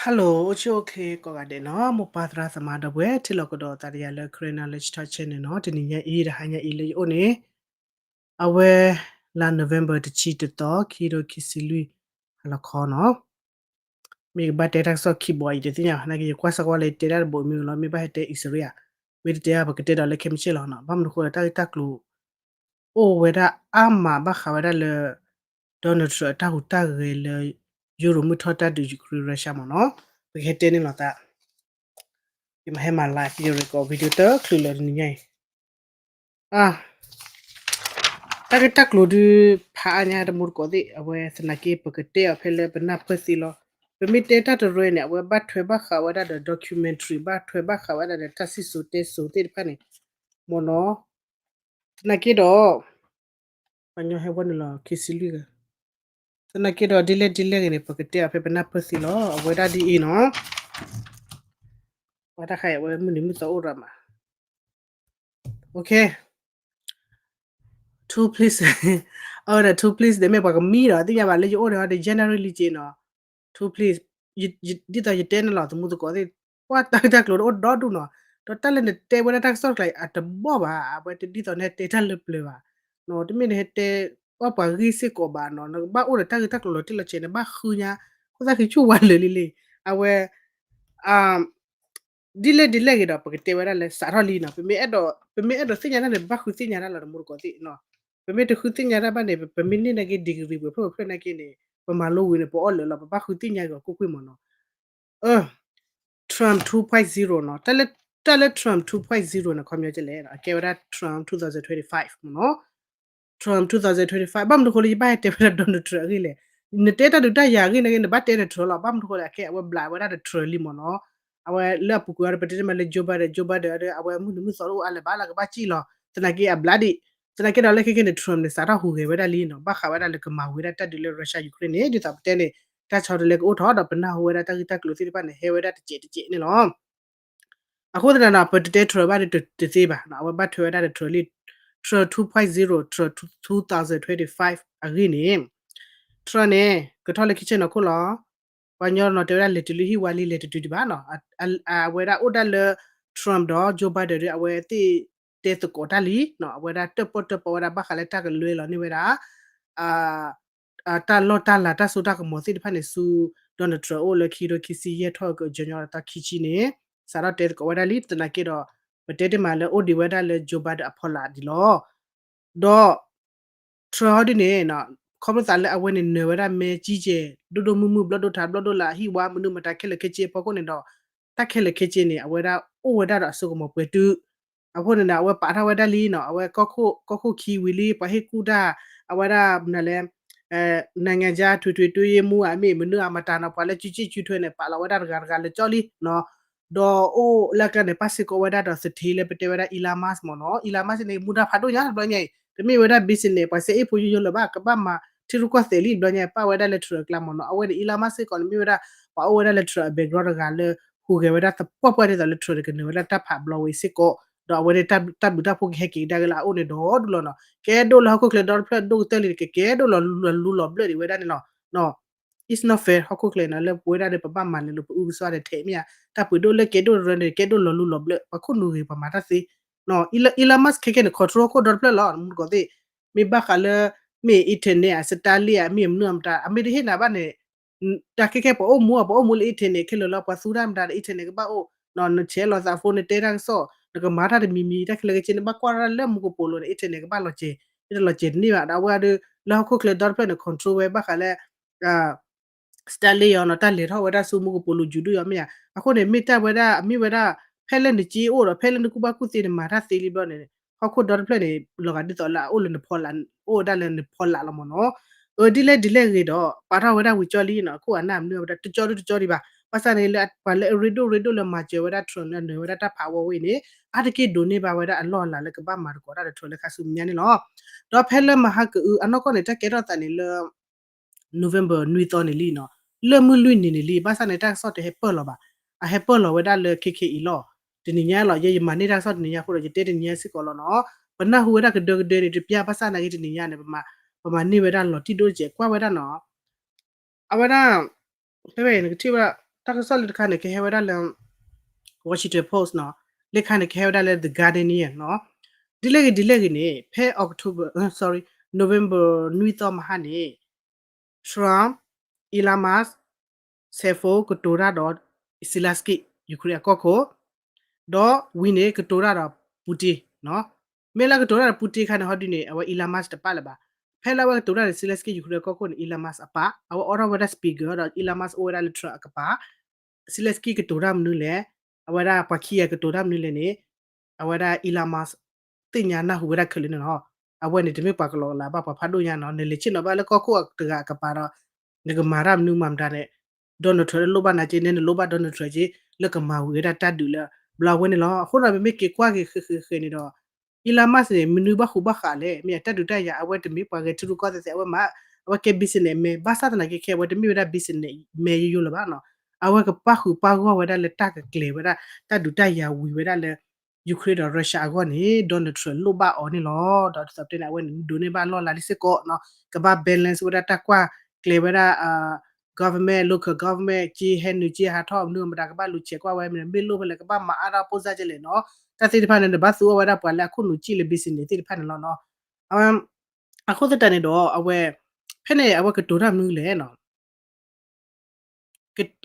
Hello အိၣ်ဆူၣ်အိၣ်ချ့ကိးဂၤဒဲးနီၤ, မိၢ်ပၢ်သရၣ်သမါဒီပုၢ်ဝဲၢ် ထံၣ်လိာ်ကဒီးသးဒီးယၤလၢ Karen Knowledge Talk Channel နီၤ, တနံၤညါအံၤ တဟါညါအံၤလၢယအိၣ်န့ၣ် အဝဲ လါ November တဆံတသီ ခံကထိခံဆံလွံၢ် ဟါလီၤခီနီၤ. မ့ၢ်ကဘၣ်တဲတၢ်ကစီၣ်ခံဘိအံၤတသ့ၣ်ညါဘၣ်, နာ်က့ယကွၢ်စ့ၢ်ကီးလၢယတဲတၢ်တဘိမ့ၢ်ဂ့ၤလီၤ, မ့ၢ်ဘၣ်ဟဲတဲအံၣ်စရ့ဧါ, မ့ၢ်တတဲဘၣ်ပကတဲဒီးလၢခဲမုၢ်ဆ့ၣ်လီၤနီၤ, ဘၣ်မနုၤဃိလၢတၢ်ဂ့ၢ်တၢ်ကျိၤ အိၣ်ဝဲဒၣ်အါမးဘၣ်ဃးဝဲဒၣ်လၢ Donald Trump အတၢ်ဟူးတၢ်ဂဲၤလၢ ယူရိၤမုၢ်ထီၣ်တၢ်ဒုး Ukraine Russia မ့ၢ်နီၤ, ပကဟဲတဲန့ၢ်လီၤသး, ယမ့ၢ်ဟဲမၤ live ယ record video တချုးလၢတနံၤညါအံၤ, တၢ်ဂ့ၢ်တၢ်ကျိၤဒုး ဖးအါညါတမူတကိးသ့ၣ်, အဝဲသနာ်က့ ပကတဲအီၤဖဲလၢပနၢ်ပၢၢ်သ့လီၤ. ပမ့ၢ်တဲတၢ်တရၢန့ၣ် အဝဲဘၣ်ထွဲဘၣ်ဃးဝဲဒၣ်ဒီး documentary ဘၣ်ထွဲဘၣ်ဃးဝဲဒၣ်ဒီးတၢ်စံၣ်စိၤတဲစိၤသ့ၣ်တဖၣ်န့ၣ် မ့ၢ်နီၤ. သနာ်က့ဒီး ပှၤညီဟဲဝဲနုာ်လီၤခံဆံလွံၢ်ဂၤ, သနာ်က့ဒီးဒ်လဲၣ်ဒ်လဲၣ်ဂ့ၤန့ၣ် ပကတဲအီၤဖဲပနၢ်ပၢၢ်သ့လီၤ. အဝဲဒၣ်ဒ်အံၤနီၤ, ပှၤတၢ်ခါအံၤ အဝဲမုၢ်နံၤမုၢ်သီအိၣ်ရၤမး, two please, အဝဲဒၣ် two please ဒီးမ့ၢ်ပှၤကမံဒီး သ့ၣ်ညါဘၣ်လၢယအိၣ်ဒီး January လံက့နီၤ, two please, ဒ်သိးယတဲန့ၣ်လီၤ သမူသကိးသ့ၣ်, ပှၤတၢ်ဂ့ၢ်တၢ်ကျိၤတအိၣ်ဒီဒူၣ်နီၤ, ဒီးတၢ်လၢနတဲဝဲဒၣ်တၢ်ကစီၣ်တကျါအံၤ အတဘီၣ်ဘၣ်, အဝဲတဒ်သိးနဟဲတဲတၢ်လၢပျၢၤဘၣ်, တမ့ၢ်နဟဲတဲဘၣ်ပှၤဂ့ၢ်စ့ၢ်ကီးဘၣ်နီၤ, နကဘၣ်အိၣ်ဒီးတၢ်ဂ့ၢ်တၢ်ကျိၤလီၤတံၢ်လီၤဆဲးန့ၣ် ဘၣ်ဃုညါ, ခိၣ်သၣ်ခံဆူၣ်ဝါလၢာ်လံလံ, အဝဲ ဒ်လဲၣ်ဒ်လဲၣ်ဂ့ၤဒီး ပကတဲဝဲဒၣ်လၢစးထီၣ်လံနီၤ, ပမ့ၢ်အဲၣ်ဒိးသ့ၣ်ညါတၢ်န့ၣ် ပဘၣ်ဃုသ့ၣ်ညါတၢ်လီၤ သမူသကိးသ့ၣ်နီၤ, ပမ့ၢ်တဃုသ့ၣ်ညါတၢ်ဘၣ်န့ၣ် ပမ့ၢ်န့ၢ်နာ်က့ degree ပှဲၤဖျၢၣ်ဖျၢၣ်နာ်က့န့ၣ် ပမၤလိဝံၤန့ၣ် ပအီၣ်လၢာ်လီၤ, ပဘၣ်ဃုသ့ၣ်ညါဂ့ၤကွ့ၢ်ကွ့ၢ်မ့ၢ်နီၤ. Trump two point zero နီၤ, တၢ်လၢ Trump two point zero န့ၣ် ခီပညီကလဲၣ်, အကဲဝဲဒၣ် Trump two thousand twenty-five မ့ၢ်နီၤ, Trump two thousand twenty-five ဘၣ်မနုၤဃိလၢယဘၣ်ဟဲတဲဝဲဒၣ် Donald Trump အဂ့ၢ်လဲၣ်, နတဲတၢ်ဒုးတၢ်ယၤအဂ့ၢ်နာ်က့ နဘၣ်တဲဒီး Trump လီၤ, ဘၣ်မနုၤဃိလၢ အကဲအဝဲဘျးဝဲဒၣ်ဒီး Trump လံမ့ၢ်နီၤ, အဝဲလၢအပူၤကွံာ်အီၤဒီး ပတဲတ့ၢ်မးလၢ Joe Biden, Joe Biden ဒီး အဝဲမုၢ်နံၤမုၢ်သီတအိၣ်အါလၢၤဘၣ်လၢကဘၣ်စံၣ်လီၤ, သနာ်က့အဘျးဒံး, သနာ်က့ဒီးလၢခဲကနံၣ်န့ၣ် Trump န့ၣ် စးထီၣ်ဟူးဂဲၤဝဲဒၣ်လံနီၤ, ဘၣ်ဃးဝဲဒၣ်လၢကမၤဝံၤဒၣ်တၢ်ဒုးလၢ Russia Ukraine န့ၣ် ဒ်သိးပတဲန့ၣ် တၢ်ဆီတလဲကအိၣ်ထီၣ်ဒီး ပနၢ်ဟူဝဲဒၣ်တၢ်ဂ့ၢ်တၢ်ကျိၤသ့ၣ်တဖၣ်န့ၣ် ဟဲဝဲဒၣ်တစဲးတစဲးန့ၣ်လီၤ. အဃိသတးဒီး ပတတဲ Trump ဘၣ်ဒီးတသ့ဘၣ်, အဝဲဘၣ်ထွဲဝဲဒၣ်ဒီး Trump လံ, Trump two point zero, Trump two thousand twenty-five အဂ့ၢ်န့ၣ်, Trump န့ၣ် ကထီၣ်လၢခံဆ့ၣ်နီၤခိၣ်လီၤ, ပှၤညီနီၤတဲဝဲဒၣ်လဲၤတုၤလၢဟံၣ်ဝါလံ လဲၤတတုၤဒံးဘၣ်နီၤ, အဝဲဒၣ်အိၣ်ဒၣ်လၢ Trump ဒီး Joe Biden ဒီး အဝဲသ့ၣ်တဲသကိးတၢ်လံ, အဝဲဒၣ်တၢၣ်ပီၣ်တၢၣ်ပီဝဲဒၣ်ဘၣ်ဃးလၢတၢ်ကလွဲလီၤန့ၢ်ဝဲဒၣ် တၢ်လီၢ်တၢ်လၤတၢ်စိတၢ်ကမီၤသ့ၣ်တဖၣ်န့ၣ်ဆူ Donald Trump အိၣ်လၢခံကထိခံဆံယဲၢ်ထီၣ်ကၠီညီဒီးသီခံဆံန့ၣ်, စးထီၣ်တဲသကိးဝဲဒၣ်လံ, သနာ်က့ဒီး ပတဲတ့ၢ်မးလၢအိၣ်ဒံးဝဲဒၣ်လၢ Joe Biden အဖီလာ်ဒံးလီၤ. ဒီး Trump ဟီဒ်န့ၣ် ခီဖျိသးလၢအဝဲန့ၣ်နၢၤဝဲဒၣ်မဲာ်ကံကဲၤ ဒိၣ်ဒိၣ်မုၢ်မုၢ် ဘျီၣ်ဒိၣ်ထး ဘျီၣ်ဒိၣ်လး ဟံၣ်ဝါမနုၤမတၤခဲလၢာ်ခဲဆ့အဖီခိၣ်န့ၣ်ဒီး တၢ်ခဲလၢာ်ခဲဆ့န့ၣ် အဝဲဒၣ်အိၣ်ဝဲဒၣ်ဒီးအစိကမီၤပှဲၤတုၤ အဃိန့ၣ်ဒီး အဝဲပာ်ထီၣ်ဝဲဒၣ်လံနီၤ, အဝဲကီၢ်ခိၣ်ခံဝံၤလံ ပှၤဟ့ၣ်ကူၣ်တၢ် အဝဲဒၣ် မနုၤလဲၣ် နိုင်ငံခြား ထွေထွေတွင်းရေးမှူး အမ့ၢ်မနုၤအမတၤနီၤ ပှၤလၢစုစ့ၣ်စုထွဲန့ၣ် ပာ်လီၤဝဲဒၣ်တဂၤတဂၤလၢကၠီလံနီၤ, ဒီးအိၣ်လၢအကျါန့ၣ် ပၣ်စ့ၢ်ကီးဝဲဒၣ်ဒီးသထ့လၢပတဲဝဲဒၣ် Elon Musk မ့ၢ်နီၤ, Elon Musk န့ၣ် မူဒါဖးဒိၣ်ညါတဘျီညါအံၤ တမ့ၢ်ဝဲဒၣ် business ပှၤစဲအ့ၣ်ဖိယိယိလၢၤဘၣ် ကဘၣ်မၤထံရူၢ်ကီၢ်သဲးလံတဘျီညါ ပၣ်ဝဲဒၣ်လၢ Trump အကျါမ့ၢ်နီၤ, အဝဲန့ၣ် Elon Musk စ့ၢ်ကီးန့ၣ် မ့ၢ်ဝဲဒၣ် ပှၤအိၣ်ဝဲဒၣ်လၢ Trump အ background တဂၤလၢ ဟူးဂဲၤဝဲဒၣ်သပှၢ်ပှၢ်ဒ်သိးလၢ Trump န့ၣ် ကနၢၤဝဲဒၣ်တၢ်ဖးဘျီဝဲစ့ၢ်ကီး, ဒီးအဝဲန့ၣ်တၢ်ဘျုးတၢ်ဖှိၣ်ကဟဲက့ၤကဒါက့ၤလၢအအိၣ်န့ၣ်ဒီဒူၣ်လီၤနီၤ, ကဲဒိၣ်လၢဟီၣ်ခိၣ်ချၢဒီတဖျၢၣ်ဒိၣ်ကတၢၢ်လံ ကကဲဒိၣ်လီၤလူလီၤဘျၢၣ်ဒံးဝဲဒၣ်န့ၣ်လီၤ. It's not fair ဟီၣ်ခိၣ်ချၢနီၤ လၢပဝဲဒၣ်န့ၣ် ပဘၣ်မၤလၢလိၤ ပအုကစွါဒီးထဲးမ့ၢ်ဧါ, တၢ်ပှ့ၤဒိၣ်လၢကဲဒိၣ်ရၢန့ၣ် ကဲဒိၣ်လီၤလူလီၤဘျၢၣ် ပှၤခိၣ်နူာ်ဂ့ၤ ပှၤမၤတၢ်သ့ Elon Musk ခဲကဲန့ၣ် control ဟီၣ်ခိၣ်ဒီတဖျၢၣ်လီၤ မူတကိးသ့ၣ်, မ့ၢ်ဘၣ်ဃးလၢ မ့ၢ် internet အ Starlink အမ့ၢ်မနုၤအမတၤ အမ့ၢ်တဟ့ၣ်နၤဘၣ်န့ၣ် တၢ်ခဲကဲပှၤအိၣ်မူ ပှၤအိၣ်မူလၢ internet ခဲလၢာ်လီၤ ပှၤသူတၢ်မတၤဒီး internet ကဘၣ်အိၣ်, နဆဲးလီၤသး phone နတဲတၢ်ကစီၣ် နကမၤတၢ်တမံၤမံၤ တၢ်ခဲလၢာ်ခဲဆ့ နဘၣ်ကွၢ်တၢ်လၢမူကပိာ်လိၤန့ၣ် internet ကဘၣ်လီၤစဲၤ, မ့ၢ်တလီၤစဲၤတန့ၢ်ဘၣ် ဒီးအဝဲဒီး လၢဟီၣ်ခိၣ်ချၢဒီတဖျၢၣ်န့ၣ် control ဝဲဘၣ်ဃးလၢ Starlink အီၤနီၤ တၢ်လဲၤထီၣ်ဝဲဒၣ်ဆူမူကပိာ်လိၤ ယူၤဒိၣ်ယီၤမ့ၢ်ဧါ, အဃိန့ၣ် မ့ၢ်တၢ်ဝဲဒၣ် မ့ၢ်ဝဲဒၣ် ဖဲလၢနစ့အိၣ်ဒီး ဖဲလၢနကူၣ်ဘၣ်ကူၣ်သ့ နမၤတၢ်သ့လံဘျီန့ၣ် ဟီၣ်ခိၣ်ဒီတဖျၢၣ်န့ၣ် လီၤဂာ်ဒ်သိးလၢအအိၣ်လၢနဖီလာ် အိၣ်ဝဲဒၣ်လၢနဖီလာ်လီၤမ့ၢ်နီၤ, အၢ ဒ်လဲၣ်ဒ်လဲၣ်ဂ့ၤဒီး ပာ်ထီၣ်ဝဲဒၣ်ဝံၤကၠီလံနီၤ အခိၣ်အနၢ်မနုၤဝဲဒၣ် တကၠီဒိၣ်တကၠီဒံးဘၣ်, ဘၣ်ဆၣ်န့ၣ်လၢပှၤလၢအရ့ဒိၣ်ရ့ဒိၣ်လၢမၤစၢၤဝဲဒၣ် Trump လၢအနၢၤဝဲဒၣ်တၢ်ဖးဝီဝဲအံၤန့ၣ် အါတက့ၢ်ဒိးန့ၢ်ဘၣ်ဝဲဒၣ်အလီၢ်အလၤလၢကဘၣ်မၤသကိးတၢ်ဒီး Trump လၢခါဆူမဲာ်ညါန့ၣ်လီၤ. ဒီးဖဲလၢမဟါကအုအနီၢ်ကီၢ်န့ၣ် တၢ်ကဲထီၣ်သးန့ၣ်လၢ November နွံသီန့ၣ်လံနီၤ, လၢမုၢ်လွံၢ်နံၤန့ၣ်လံ, ဘၣ်ဆၣ်န့ၣ် တၢ်ကစီၣ်တဟဲပၢၢ်လီၤဘၣ်, အဟဲပၢၢ်လီၤဝဲဒၣ်လၢခဲခဲအံၤလီၤ. တနံၤညါလီၤ, ယဲယမၤန့ၢ်တၢ်ကစီၣ်တနံၤညါအဃိဒီး ယတဲတနံၤညါစ့ၢ်ကီးလီၤနီၤ. ပနၢ်ဟူဝဲဒၣ်ကဒၢကဒၢန့ၣ် တပျၢ်ဘၣ်ဆၣ်နာ်က့ တနံၤညါန့ၣ် ပမၤန့ၢ်ဝဲဒၣ်လီၤတံၢ်ဒိၣ်စဲး ကွၢ်ဝဲဒၣ်နီၤ. အဝဲဒၣ် ဖဲဝဲအံၤနကထံၣ်ဝဲဒၣ် တၢ်ကစီၣ်လၢတခါန့ၣ် ကဟဲဝဲဒၣ်လၢ Washington Post နီၤ, လၢခါန့ၣ် ကဟဲဝဲဒၣ်လၢ The Guardian နီၤ. ဒ်လဲၣ်ဂ့ၤဒ်လဲၣ်ဂ့ၤန့ၣ် ဖဲ October, sorry, November နွံသီမဟါန့ၣ် Trump, Elon Musk, Xi Jinping ကတိၤတၢ်ဒီး Zelensky, Ukraine အကီၢ်ခိၣ်, ဒီးဝံၤန့ၣ် ကတိၤတၢ်ဒီး Putin နီၤ. မ့ၢ်လၢကတိၤတၢ်ဒီး Putin ခါန့ၣ် ဟီဒုန့ၣ် အဝဲ Elon Musk တပာ်လၢၤဘၣ်. ဖဲလၢအဝဲကတိၤတၢ်ဒီး Zelensky Ukraine အကီၢ်ခိၣ်န့ၣ် Elon Musk အပာ်, အဝဲအိးထီၣ်ဝဲဒၣ် speaker ဒီး Elon Musk အိၣ်ဝဲဒၣ်လၢ Trump အကပၤ Zelensky ကတိၤတၢ်မနုၤလဲၣ်, အဝဲဒၣ်ပှၤခံဂၤကတိၤတၢ်မနုၤလဲၣ်န့ၣ်, အဝဲဒၣ် Elon Musk သ့ၣ်ညါနၢ်ဟူဝဲဒၣ်ခဲလၢာ်န့ၣ်လီၤ. အဝဲန့ၣ် တမ့ၢ်ပှၤကလီၤလးဘၣ်ပှၤဖးဒိၣ်ညါနီၤ, နလဲၤဆ့ၣ်နီၤဘၣ်လၢကီၢ်ခိၣ်တဂၤအကပၤဒီး နကမၤတၢ်မနုၤမၤမတၤန့ၣ်, Donald Trump တလိၣ်ဘၣ်နၤက့, နဲနလိၣ်ဘၣ် Donald Trump က့ လၢကမၤဝံၤဝဲဒၣ်တၢ်ဒုးလၢ ဘျီအဝဲန့ၣ်လီၤ. အဃိဒီး ပမ့ၢ်က့ၤကွၢ်က့ၤဃဲးဃဲးဃဲးန့ၣ်ဒီး Elon Musk န့ၣ် မနုၤဘၣ်ဃူဘၣ်ဃးလဲၣ်, မ့ၢ်အတၢ်ဒုးတၢ်ယၤ အဝဲတမ့ၢ်ပှၤဂဲၤထံရူၢ်ကီၢ်သဲးသဲး, အဝဲမၤ, အဝဲကဲ business man, ဘၣ်ဆၣ်သနာ်က့ခဲအံၤ အဝဲတမ့ၢ်ဝဲဒၣ် business man ယိယိလၢၤဘၣ်နီၤ. အဝဲကပာ်ဃုာ်ပာ်ဂီၢ်ဝဲဒၣ်လၢတၢ်ကကျဲၤဝဲဒၣ် တၢ်ဒုးတၢ်ယၤဝံၤဝဲဒၣ်လၢ Ukraine ဒီး Russia အဂီၢ်န့ၣ် Donald Trump လိၣ်ဘၣ်အီၤန့ၣ်လီၤ. ဒီးဒ်သိးပတဲန့ၣ် အဝဲန့ၣ် ဒိးန့ၢ်ဘၣ်လီၢ်လၤလံစ့ၢ်ကီးနီၤ, ကဘၣ် balance ဝဲဒၣ်တၢ်ကွၢ်ကျဲၤဝဲဒၣ် government, local government က့ ဟဲနုာ်က့ဟးထီၣ်မနုၤမတၤ ကဘၣ်လူၤဆဲးကွၢ်ဝဲမ့ၢ် မ့ၢ်လိၣ်ဖဲလဲၣ် ကဘၣ်မၤအါထီၣ်ပိၢ်စၢ်ကလဲၣ်နီၤ. တၢ်သ့ၣ်တဖၣ်န့ၣ် နဘၣ်သူအီၤဝဲဒၣ်ပှၤလၢအခိၣ်နူာ်ကံၣ်လၢ business သ့ၣ်တဖၣ်န့ၣ်လီၤနီၤ. အဃိသတးန့ၣ်ဒီး အဝဲ ဖဲန့ၣ် အဝဲကတိၤတၢ်မနုၤလဲၣ်နီၤ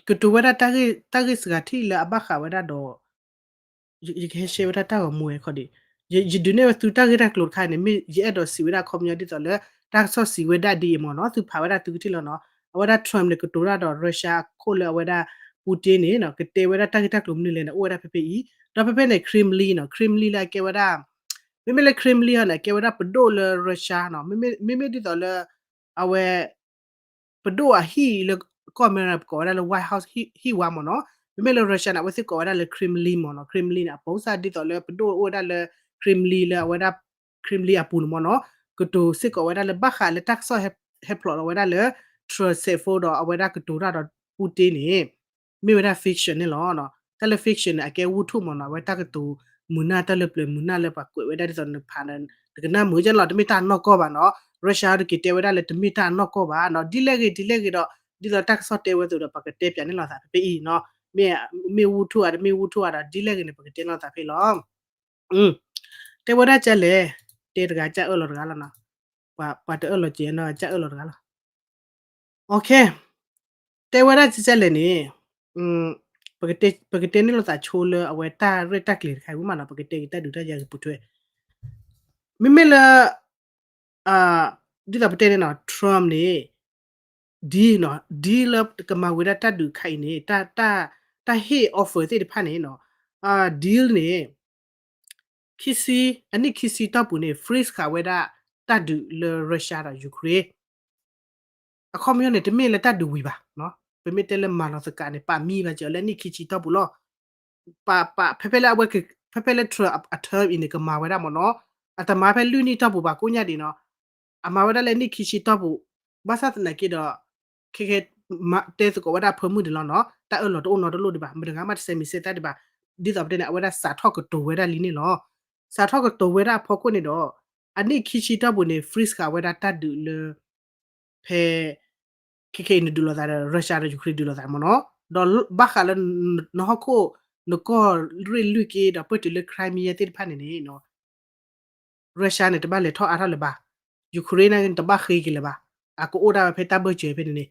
ကတိၤဝဲဒၣ်တၢ်ဂ့ၢ်စှၤထံၣ်လၢအဘၣ်ဃးဝဲဒၣ်ဒီး ယကဟဲ share ဝဲဒၣ်တၢ်ဂီၤမူဝဲခီဒံး, ယဒုးနဲၣ်ဝဲသုတၢ်ဂ့ၢ်တၢ်ကျိၤတခါန့ၣ် မ့ၢ်ယအဲၣ်ဒိးစံးဝဲဒၣ်အခီပညီဒ်သိးလၢ တၢ်ကစီၣ်စံးဝဲဒၣ်ဒ်အံၤမ့ၢ်နီၤ, သုဖးဝဲဒၣ်သုကထံၣ်လီၤနီၤ. အဝဲဒၣ် Trump န့ၣ် ကတိၤတၢ်ဒီး Russia အခိၣ်လၢအဝဲဒၣ် Putin န့ၣ် ကတဲဝဲဒၣ်တၢ်ဂ့ၢ်တၢ်ကျိၤမနုၤလဲၣ်န့ၣ် အိၣ်ဝဲဒၣ်ဖဲဖဲအံၤ, ဒီးဖဲဖဲန့ၣ် Kremlin နီၤ, Kremlin လၢအကဲဝဲဒၣ်, မ့မ့ၢ်လၢ Kremlin ဟီန့ၣ် အကဲဝဲဒၣ်ပဒိၣ်လၢ Russia နီၤ, မ့မ့ၢ်ဒ်သိးလၢ အဝဲ ပဒိၣ်အဟံၣ်လၢကီၢ်အမဲရကၤ ပကိးဝဲဒၣ်လၢ White House ဟံၣ်ဝါမ့ၢ်နီၤ, မ့မ့ၢ်လၢ Russia န့ၣ် အဝဲသ့ၣ်ကိးဝဲဒၣ်လၢ Kremlin မ့ၢ်နီၤ, Kremlin န့ၣ် အပိစၢ်ဒ်သိးလၢပဒိၣ်အိၣ်ဝဲဒၣ်လၢ Kremlin လၢအဝဲဒၣ် Kremlin အပူၤန့ၣ်မ့ၢ်နီၤ, ကတိၤစ့ၢ်ကီးဝဲဒၣ်လၢဘၣ်ဃးလၢတၢ်ကစီၣ်ဟဲဖျိးလီၤဝဲဒၣ်လၢ Trump စဲးဖိဒီးအဝဲဒၣ်ကတိၤတၢ်ဒီး Putin န့ၣ် မ့ၢ်ဝဲဒၣ် fiction န့ၣ်လီၤ. တၢ်လၢ fiction န့ၣ် အကဲဝူထူၣ်မ့ၢ်နီၤ, အဝဲတၢ်ကတိၤမုာ်နၢ်တၢ်လၢပျၢၤမုာ်နၢ်လၢပှၤကွဲးဝဲဒၣ်ဒ်သိးနဖးန့ၣ် နကနၣ်မုာ်ကလီၤ, တမ့ၢ်တၢ်အနီၢ်ကီၢ်ဘၣ်နီၤ, Russia တက့ၤတဲဝဲဒၣ်လၢတမ့ၢ်တၢ်အနီၢ်ကီၢ်ဘၣ်နီၤ, ဒ်လဲၣ်ဂ့ၤဒ်လဲၣ်ဂ့ၤဒီး ဒ်သိးတၢ်ကစီၣ်တဲဝဲသိးဒီး ပကတဲပၠးန့ၢ်လိာ်သးဖဲဖဲအံၤနီၤ, မ့ၢ်ဝူထူၣ်ဧါ တမ့ၢ်ဝူထူၣ်ဧါဒီး ဒ်လဲၣ်ဂ့ၤန့ၣ် ပကတဲန့ၢ်လိာ်သးဖဲအံၤလီၤ. တဲဝဲဒၣ်ကလဲၣ်, တဲတဂၤကၢ်အၢၣ်လီၤတဂၤလီၤနီၤ, ပှၤတအၢၣ်လီၤကဲနီၤ ကၢ်အၢၣ်လီၤတဂၤလီၤ. တဲဝဲဒၣ်ကလဲၣ်န့ၣ်, ပကတဲန့ၢ်လိာ်သးဆိလၢအဝဲတၢ်ရဲၣ်တၢ်ကျဲၤတခါအံၤမ့ၢ်နီၤ, ပကတဲက့ၤတၢ်ဒုးတၢ်ယၤကပူၤထွဲ, မ့မ့ၢ်လၢ ဒ်သိးပတဲန့ၣ်နီၤ Trump န့ၣ် deal နီၤ, deal လၢကမၤဝံၤဒၣ်တၢ်ဒုးခါအံၤန့ၣ် တၢ်ဟ့ၣ် offer သ့ၣ်တဖၣ်န့ၣ်နီၤ, deal န့ၣ် ခံဆံ, အနံၣ်ခံဆံတီၢ်ပူၤန့ၣ် freeze ဃာ်ဝဲဒၣ်တၢ်ဒုးလၢ Russia ဒီး Ukraine အခီပညီန့ၣ် တမ့ၢ်လၢတၢ်ဒုးဝံၤဘၣ်, ပမ့ၢ်တဲလၢမၤလီၤသကးန့ၣ် ပာ်မံဘၣ်စၢၤအီၤလၢအနံၣ်ခံဆံတီၢ်ပူၤလီၤ. ပာ် ပာ် ဖဲဖဲလၢအဝဲ ဖဲဖဲလၢ Trump အ term အံၤန့ၣ် ကမၤဝဲဒၣ်မ့ၢ်နီၤ, အတမၤဖဲလွံၢ်နံၣ်တီၢ်ပူၤဘၣ်ကိးညါဒံးနီၤ, အမၤဝဲဒၣ်လၢအနံၣ်ခံဆံတီၢ်ပူၤ, ဘၣ်ဆၣ်သနာ်က့ဒီး ခဲကဲ တဲသကိးဝဲဒၣ်အဖၢမုၢ်န့ၣ်လီၤနီၤ, တၢ်အၢၣ်လီၤတအိၣ်နီတလိၣ်ဒံးဘၣ်, မတၤတဂၤမးတဆဲးမံၤဆဲးသၣ်ဒံးဘၣ်, ဒ်သိးပတဲန့ၣ် အဝဲဒၣ်စးထီၣ်ကတိၤဝဲဒၣ်လံန့ၣ်လီၤ. စးထီၣ်ကတိၤဝဲဒၣ်အဖီခိၣ်န့ၣ်ဒီး အနံၣ်ခံဆံတီၢ်ပူၤန့ၣ် freeze ဃာ်ဝဲဒၣ်တၢ်ဒုးလၢ ဖဲ ခဲခဲအံၤ နဒုးလိာ်သးဒီး Russia ဒီး Ukraine ဒုးလိာ်သးမ့ၢ်နီၤ, ဒီးဘၣ်ဃးလၢ နဟီၣ်ခိၣ် နကီၢ်ရ့ၣ်လွံၢ်က့ဒီး ပၢၢ်တုၤလၢ Crimea သ့ၣ်တဖၣ်န့ၣ်န့ၣ် Russia န့ၣ် တဘၣ်လဲၤထီၣ်အါထီၣ်လၢၤဘၣ်, Ukraine န့ၣ် တဘၣ်ဃ့က့ၤလၢၤဘၣ်, အကအိၣ်ဒၣ်ဝဲဖဲတၢ်ဘၢၣ်စၢၤဖဲန့ၣ်န့ၣ်,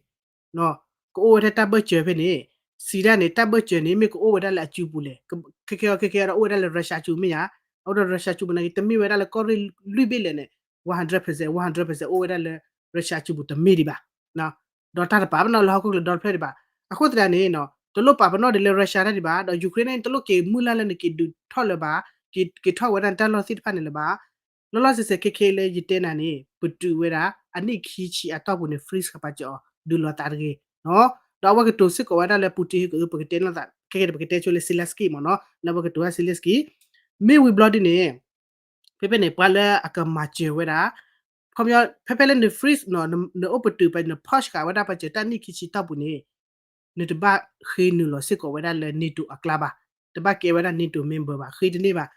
ကအိၣ်ဝဲထဲတၢ်ဘၢၣ်စၢၤဖဲန့ၣ်, စံးဒၣ်န့ၣ် တၢ်ဘၢၣ်စၢၤန့ၣ် မ့ၢ်ကအိၣ်ဝဲဒၣ်လၢအစုပူၤလဲၣ်, ခဲခဲအံၤ ခဲခဲအံၤဒီး အိ၁ၣ်ဝဲဒၣ်လၢ Russia စုမ့ၢ်ဧါ, အအိၣ်ဒီး Russia စုပူၤန့ၣ် တမ့ၢ်ဝဲဒၣ်လၢကီၢ်ရ့ၣ်လွံၢ်ဘ့ၣ်လဲၣ်န့ၣ် one hundred percent, one hundred percent အိၣ်ဝဲဒၣ်လၢ Russia စုပူၤတမ့ၢ်ဒံးဘၣ် ဒီးတၢ်တပာ်ပနီၣ်လၢဟီၣ်ခိၣ်ချၢဒီတဖျၢၣ်ဒံးဘၣ်. အဃိသတးန့ၣ် တလိၣ်ပာ်ပနီၣ်ဒံးလၢ Russia တၢ်ဒံးဘၣ်, ဒီး Ukraine န့ၣ် တလိၣ်က့ၤမုၢ်လၢ်လၢနက့ၤဒုးထီၣ်လၢၤဘၣ်, က့ၤထီၣ်ဝဲဒၣ်နတၢ်လီၢ်သ့ၣ်တဖၣ်န့ၣ်လၢၤဘၣ်. လီၤလီၤဆဲးဆဲးခဲခဲလၢယတဲနၤန့ၣ် ပတုာ်ဝဲဒၣ် အနံၣ်ခံဆံအတီၢ်ပူၤန့ၣ် freeze ဃာ်ပာ်စၢၤအီၤ ဒုးလိာ်သးတဂ့ၤ. ဒီးအဝဲကတိၤစ့ၢ်ကီးဝဲဒၣ်လၢ Putin ဟ့ၣ်ကအိၣ် ပကတဲလီၤသး ခဲခဲန့ၣ် ပကတဲဆိလၢ Zelensky မ့ၢ်နီၤ, လၢအဝဲကတိၤဝဲဒၣ် Zelensky မ့ၢ်ဝံၤဘျီဒ်န့ၣ် ဖဲဖဲန့ၣ် ပှၤလၢအကမၤစၢၤဝဲဒၣ် ခီပညီ ဖဲဖဲလၢန freeze နီၤ, နအိၣ်ပတုာ်ပ န pause ဃာ်ဝဲဒၣ်ပာ်စၢၤတၢ်နံၣ်ခံဆံတီၢ်ပူၤန့ၣ် နတဘၣ်ဃ့နုာ်လီၤစ့ၢ်ကီးဝဲဒၣ်လၢ NATO အကျါဘၣ်, တဘၣ်ကဲဝဲဒၣ် NATO member ဘၣ်, ဃ့တန့ၢ်ဘၣ်,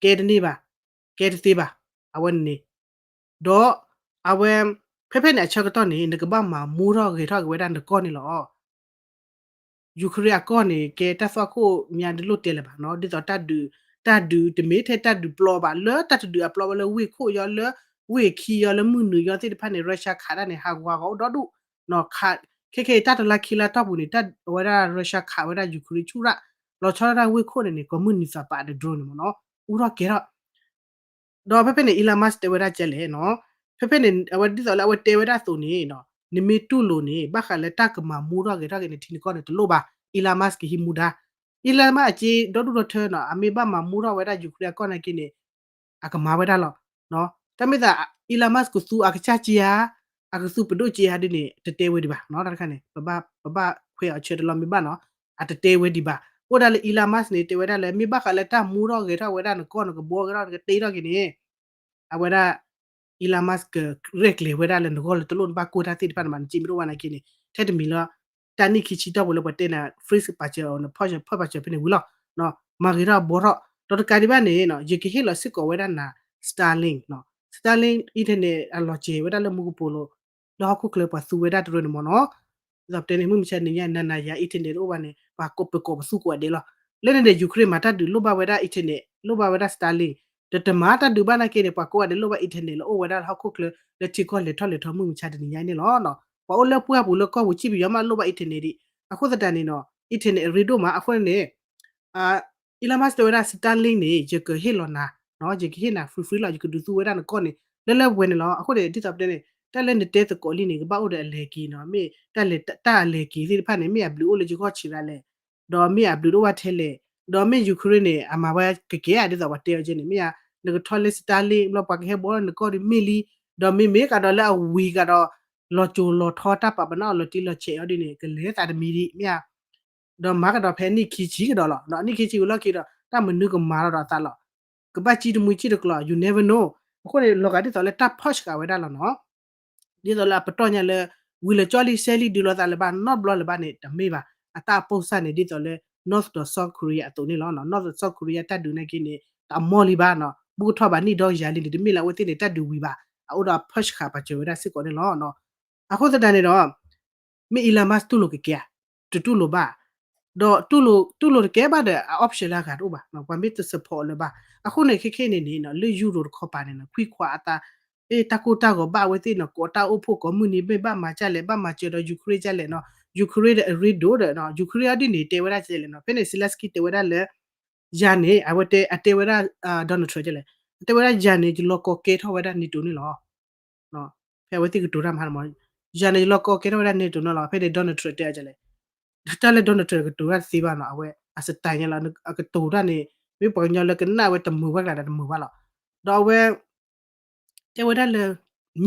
ကဲတန့ၢ်ဘၣ်, ကဲတသ့ဘၣ်, အဝဲန့ၣ်န့ၣ်, ဒီးအဝဲ ဖဲဖဲန့ၣ်အဆၢကတီၢ်န့ၣ် နကဘၣ်မၤမူထီၣ်ဂဲၤထီၣ်က့ၤဝဲဒၣ်နကီၢ်န့ၣ်လီၤ. Ukraine အကီၢ်န့ၣ် ကဲတၢ်သွၣ်ခိၣ်ညါဒုးလိၣ်တဲလၢၤဘၣ်နီၤ, ဒ်သိးတၢ်ဒုး, တၢ်ဒုးတမ့ၢ်ထဲတၢ်ဒုးပျီဘၣ်, လၢတၢ်တဒုးအပျီဘၣ်လၢဝ့ၢ်ခိၣ်ယီၤ လၢဝ့ၢ်ခံယီၤ လၢမုၢ်နုာ်ယီၤသ့ၣ်တဖၣ်န့ၣ် Russia ခးတၢ်န့ၣ် ဟးဂီၤဂီၤအိၣ်ဒီဒူၣ်, ခဲခဲအံၤတၢ်တလါခံလါတီၢ်ပူၤန့ၣ် အဝဲဒၣ် Russia ခးဝဲဒၣ် Ukraine ဆူၣ်ရၣ်, လီၤဆီဒၣ်တၢ်ဝ့ၢ်ခိၣ်န့ၣ်န့ၣ် ကိးမုၢ်နံၤသးပာ်ဒီး drone န့ၣ်မ့ၢ်နီၤ, အူထီၣ်ကဲထီၣ် ဒီးဖဲဖဲန့ၣ် Elon Musk တဲဝဲဒၣ်ကဲလဲၣ်နီၤ, ဖဲဖဲန့ၣ် အဝဲဒ်သိးလၢအဝဲတဲဝဲဒၣ်အသိးန့ၣ်နီၤ, နမ့ၢ်တူၢ်လိာ်န့ၣ် ဘၣ်ဃးလၢတၢ်ကမၤမူထီၣ်ဂဲၤထီၣ်က့ၤန့ၣ် ထံနကီၢ်န့ၣ်တလိၣ်ဘၣ်, Elon Musk ကဟံးမူဒါ, Elon Musk အစ့ဒီဒူၣ်ဒီထၢနီၤ, အမ့ၢ်ဘၣ်မၤမူထီၣ်ဝဲဒၣ် Ukraine အကီၢ်နာ်က့န့ၣ် အကမၤဝဲဒၣ်လီၤ. တၢ်မ့ၢ်သး Elon Musk ကသူအကစၢ်က့ဧါ, အကသူပဒိၣ်က့ဧါဒ်န့ၣ် တတဲဝဲဒံးဘၣ်နီၤ, တၢ်တခါန့ၣ် ပဘၣ်ခွဲးအီၤဆၢတလီၢ်မ့ၢ်ဘၣ်နီၤ, အတတဲဝဲဒံးဘၣ်. အိၣ်ဒၣ်လၢ Elon Musk န့ၣ် တဲဝဲဒၣ်လၢ မ့ၢ်ဘၣ်ဃးလၢတၢ်မူထီၣ်ဂဲၤထီၣ်ဝဲဒၣ်နကီၢ်နကဘီဂဲၤထီၣ်နကတ့ထီၣ်က့ၤန့ၣ် အဝဲဒၣ် Elon Musk ကရဲၣ်ကျဲၤဝဲဒၣ်လၢနဂီၢ်လၢတလိၣ်နဘၣ်ကိၢ်တၢ်သ့ၣ်တဖၣ်န့ၣ်မး နစ့မ့ၢ်တအိၣ်ဘၣ်နာ်က့န့ၣ် ထဲတမံၤလၢ တၢ်နံၣ်ခံဆံတီၢ်ပူၤလၢပှၤတဲနၤ freeze ပာ်စၢၤအီၤန့ၣ် ဖီၣ်ပာ်စၢၤဖဲန့ၣ်ဝံၤလီၤ. မၤဂ့ၤထီၣ်ဘှီထီၣ် ဒီးတကးဒံးဘၣ်န့ၣ် ယကဟ့ၣ်လီၤစ့ၢ်ကီးဝဲဒၣ်နၤ Starlink, Starlink internet အလီၤစဲၤဝဲဒၣ်လၢမူကပိာ်လိၤ လၢဟီၣ်ခိၣ်ချၢပှၤသူဝဲဒၣ်တရၢန့ၣ်မ့ၢ်နီၤ. ဒ်သိးပတဲန့ၣ် မုၢ်မဆါတနံၤညါ နၤနၤယၤ internet တအိၣ်ဘၣ်န့ၣ် ပှၤကိးပကိးပသူကိးဂၤဒဲးလီၤ. လၢန့ၣ်ဒီး Ukraine မၤတၢ်ဒုးလိၣ်ဘၣ်ဝဲဒၣ် internet လိၣ်ဘၣ်ဝဲဒၣ် Starlink, ဒီးတမၤတၢ်ဒုးဘၣ်နာ်က့န့ၣ် ပှၤကိးဂၤဒဲးလိၣ်ဘၣ် internet လၢအိၣ်ဝဲဒၣ်လၢဟီၣ်ခိၣ်ချၢ လၢထံကီၢ်လဲၤထီၣ်လဲၤထီမုၢ်မဆါတနံၤညါအံၤန့ၣ်လီၤ. ပှၤအိၣ်လၢပှၢ်ပူၤလၢကီၢ်ပူၤ စံၣ်ပယီၤမးလိၣ်ဘၣ် internet ဒံး. အဃိသတးန့ၣ်နီၤ internet အရ့ဒိၣ်မး အဃိန့ၣ် Elon Musk တဲဝဲဒၣ် Starlink န့ၣ် ယကဟ့ၣ်လီၤနၤ, ယကဟ့ၣ်နၤ free free လီၤ, ယကဒုးသူဝဲဒၣ်နကီၢ်န့ၣ် လၢလၢပှဲၤပှဲၤန့ၣ်လီၤ. အဃိန့ၣ် ဒ်သိးပတဲန့ၣ် တၢ်လၢနတဲသကိးလံန့ၣ် ကဘၣ်အိၣ်ဒီးအလဲၤက့ၤနီၤ, မ့ၢ်တၢ်လဲၤ တၢ်အလဲၤက့ၤသ့ၣ်တဖၣ်န့ၣ် မ့ၢ်အဘျုးအိၣ်လၢယဂီၢ်ဆံးဒၣ်လဲၣ်, ဒီးမ့ၢ်အဘျုးတအိၣ်ဘၣ်ထဲလဲၣ်, ဒီးမ့ၢ် Ukraine န့ၣ် အမၤဝဲကကဲဧါ ဒ်သိးပှၤတဲအီၤကဲန့ၣ် မ့ၢ်ဧါ, နကထီၣ်လၢ Starlink ဘျီပှၤကဟဲဘှီထီၣ်နကီၢ်ဒ်မ့ၢ်လံ, ဒီးမ့မ့ၢ်ကဒီးလၢအဝံၤကဒီး လီၤစိၤလီၤထီတၢ်ပာ်ပနီၣ်အီၤလီၤတံၢ်လီၤဆဲးအီၤဒ်န့ၣ် ကလဲၤသးတမံၤဒံး မ့ၢ်ဧါ, ဒီးမၤကဒီးဖဲနံၣ်ခံဆံကဒီးလီၤ. ဒီးနံၣ်ခံဆံဝံၤလီၢ်ခံဒီး တၢ်မနုၤကမၤလီၤဒီးအသးလီၤ. ကဘၣ်စံၣ်တမှံစံၣ်တကျိၤ you never know. အဃိန့ၣ် လီၤဂာ်ဒ်သိးလၢတၢ် push ဃာ်ဝဲဒၣ်လီၤနီၤ. ဒ်သိးလၢအပတီၢ်ညါလၢ ဝံၤလၢကၠီလံစဲလံဒုးလိာ်သးလၢၤဘၣ် နီတဘျီလၢၤဘၣ်န့ၣ် တမ့ၢ်ဘၣ်. အတၢ်အပိၢ်စၢ်န့ၣ် ဒ်သိးလၢ North ဒီး South Korea အသိးန့ၣ်လီၤ. North ဒီး South Korea တၢ်ဒုးနာ်က့န့ၣ် တအမီၢ်လံဘၣ်နီၤ. ဘူးကထီၣ်ဘၣ်နံၣ်ဒီကယၤလံန့ၣ် တမ့ၢ်လၢအဝဲသ့ၣ်န့ၣ် တၢ်ဒုးဝံၤဘၣ်. အအိၣ်ဒီးအ push ဃာ်ပာ်စၢၤဝဲဒၣ်စ့ၢ်ကီးန့ၣ်လီၤ. အဃိသတးန့ၣ်ဒီး မ့ၢ် Elon Musk တူၢ်လိာ်ကကဲဧါ, တတူၢ်လိာ်ဘၣ်. ဒီးတူၢ်လိာ် တူၢ်လိာ်တကဲဘၣ်ဒီး အ option လၢအဂၤတအိၣ်ဘၣ်. ပှၤမ့ၢ်တ support လၢၤဘၣ်. အဃိန့ၣ် ခဲခဲအံၤန့ၣ်န့ၣ် လၢ Europe တခီပၤန့ၣ် ခွံခွါအသး တၢ်ကိၢ်တၢ်ဂီၤဘၣ်အဝဲသ့ၣ်န့ၣ် ကိးတၢ်အိၣ်ဖှိၣ်ကိးမုၢ်နံၤ မ့ၢ်ဘၣ်မၤဒ်လဲၣ် ဘၣ်မၤစၢၤဒီး Ukraine ဒ်လဲၣ်နီၤ. Ukraine ဒီးအရ့ဒိၣ်ဒီး Ukraine အီၤဒ်န့ၣ် တဲဝဲဒၣ်ဒ်လဲၣ်နီၤ. ဖဲန့ၣ် Zelensky တဲဝဲဒၣ်လၢ ယၤန့ၣ် အဝဲတဲ အတဲဝဲဒၣ် Donald Trump ဒ်လဲၣ်, အတဲဝဲဒၣ်ယၤန့ၣ် ယလီၤကီကဲထီၣ်ဝဲဒၣ် NATO န့ၣ်လီၤ. ဖဲအဝဲသ့ၣ်ကတိၤတၢ်မၤမး ယၤန့ၣ် ယလီၤကီကဲထီၣ်ဝဲဒၣ် NATO န့ၣ်လီၤ. ဖဲန့ၣ် Donald Trump တဲအီၤဒ်လဲၣ်, တၢ်လၢ Donald Trump ကတိၤတၢ်တသ့ဘၣ်နီၤ. အဝဲအ style ညါလီၤ. အကတိၤတၢ်န့ၣ် မ့ၢ်ပှၤကညီလၢကနၣ်ဝဲတမုာ်ဝဲကျါဒီးတမုာ်ဘၣ်လီၤ. ဒီးအဝဲ တဲဝဲဒၣ်လၢ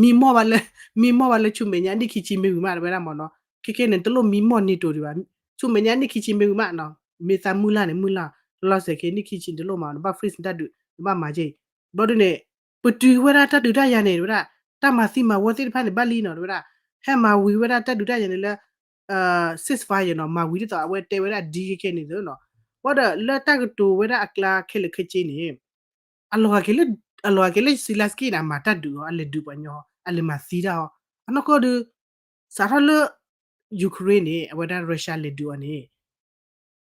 မံမီၢ်ဘၣ်လၢ မံမီၢ်ဘၣ်လၢဆူမဲာ်ညါနံၣ်ခံဆံမ့ၢ်ဝံၤမး တဲဝဲဒၣ်မ့ၢ်နီၤ. ခဲခဲန့ၣ် တလိၣ်မံမီၢ် NATO ဒံးဘၣ်. ဆူမဲာ်ညါနံၣ်ခံဆံမ့ၢ်ဝံၤမးနီၤ. မ့ၢ်သးမုၢ်လၢ်န့ၣ် မုၢ်လၢ် လီၤစဲးခဲနံၣ်ခံဆံတလိၣ်မး နဘၣ် freeze နတၢ်ဒုး နဘၣ်မၤက့ၤ. ဘျီဒ်န့ၣ် ပတုာ်ဝဲဒၣ်တၢ်ဒုးတၢ်ယၤန့ၣ် တဲဝဲဒၣ် တၢ်မၤသံမၤဝီသ့ၣ်တဖၣ်န့ၣ် ဘၣ်လံနီၤ တဲဝဲဒၣ်. ဟဲမၤဝံၤဝဲဒၣ်တၢ်ဒုးတၢ်ယၤန့ၣ်လၢ ceasefire နီၤ မၤဝံၤဒ်သိးအဝဲတဲဝဲဒၣ်ဒ်ခဲခဲန့ၣ်သ့နီၤ. ဘၣ်ဒီးလၢတၢ်ကတိၤဝဲဒၣ်အကျါခဲလၢာ်ခဲဆ့န့ၣ် အလီၤဂာ်က့ၤလၢ အလီၤဂာ်က့ၤလၢ Zelensky န့ၣ် အမၤတၢ်ဒုးအီၤ အလဲၤဒုးပှၤညီ အလဲၤမၤသံတၢ်အီၤ အနီၢ်ကီၢ်ဒုး စးထီၣ်လၢ Ukraine န့ၣ် အဝဲဒၣ် Russia လဲၤဒုးအီၤန့ၣ်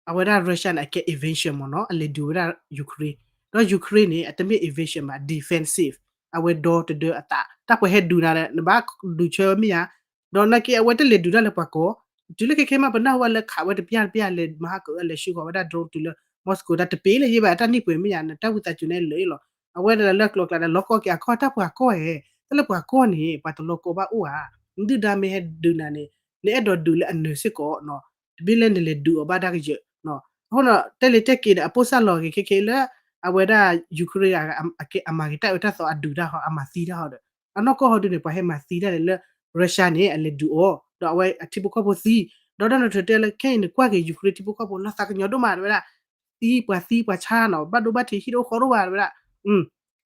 အဝဲဒၣ် Russia န့ၣ် အကဲ invasion မ့ၢ်နီၤ အလဲၤဒုးဝဲဒၣ် Ukraine ဒီး Ukraine န့ၣ် အတမ့ၢ် invasion ဘၣ် defensive အဝဲဒီတဒၢအသး တၢ်ပှၤဟဲဒုးနၤ နဘၣ်ဒုးဆၢမ့ၢ်ဧါ ဒီးနာ်က့အဝဲတလဲၤဒုးတၢ်လၢပှၤကိး တုၤလၢခဲခဲမး ပနၢ်ဟူဘၣ်လၢခးဝဲတပျၢ်တပျၢ်လဲၤမၤဟးကၢအလဲၤဆှၢဃီၤဝဲဒၣ် drone တုၤလၢ Moscow တၢ်တပ့ၤလၢၤယဲဘၣ် တၢ်နံၣ်ပှဲၤမ့ၢ်ဧါ နတၢ်ဝံသးစူၤန့ၣ်လၢအံၤလီၤ အဝဲဒၣ်လၢကျိၤကျါဒီး လီၤကီက့ၤအခီၣ်တၢ်ပှၤကိးဧဲ တၢ်လၢပှၤကိးန့ၣ် ပှၤတလီၤကိးဘၣ်အိၣ်ဧါ နဒုၣ်ဒါမ့ၢ်ဟဲဒုးနၤန့ၣ် နအဲၣ်ဒိးဒုးလၢအနၢၤစ့ၢ်ကီးနီၤ တမ့ၢ်လၢနလဲၤဒုးအီၤဘၣ်ဒၣ်ကယၢၤ အဃိဒီး တဲလၢတဲက့ၤဒီး အပိၢ်စၢ်လီၤဂ့ၤခဲခဲလၢ အဝဲဒၣ် Ukraine အမၤက့ၤတၢ်အၢတၢ်သီအဒုးတၢ်ဟီ အမၤသံတၢ်ဟီဒီး အနီၢ်ကီၢ်ဟီဒုးန့ၣ် ပှၤဟဲမၤသံတၢ်န့ၣ်လၢ Russia န့ၣ် အလဲၤဒုးအီၤ ဒီးအဝဲအထံဖိကီၢ်ဖိသံ ဒီး Donald Trump တဲလၢ ခဲအံၤန့ၣ်ကွၢ်က့ၤ Ukraine ထံဖိကီၢ်ဖိလီၤသးကညီၤဒိၣ်မး တဲဝဲဒၣ် သံပှၤသံပှၤဆါနီၤ ဘၣ်ဒိဘၣ်ထံးဟံၣ်တအိၣ်ဃီတအိၣ်ဘၣ် တဲဝဲဒၣ်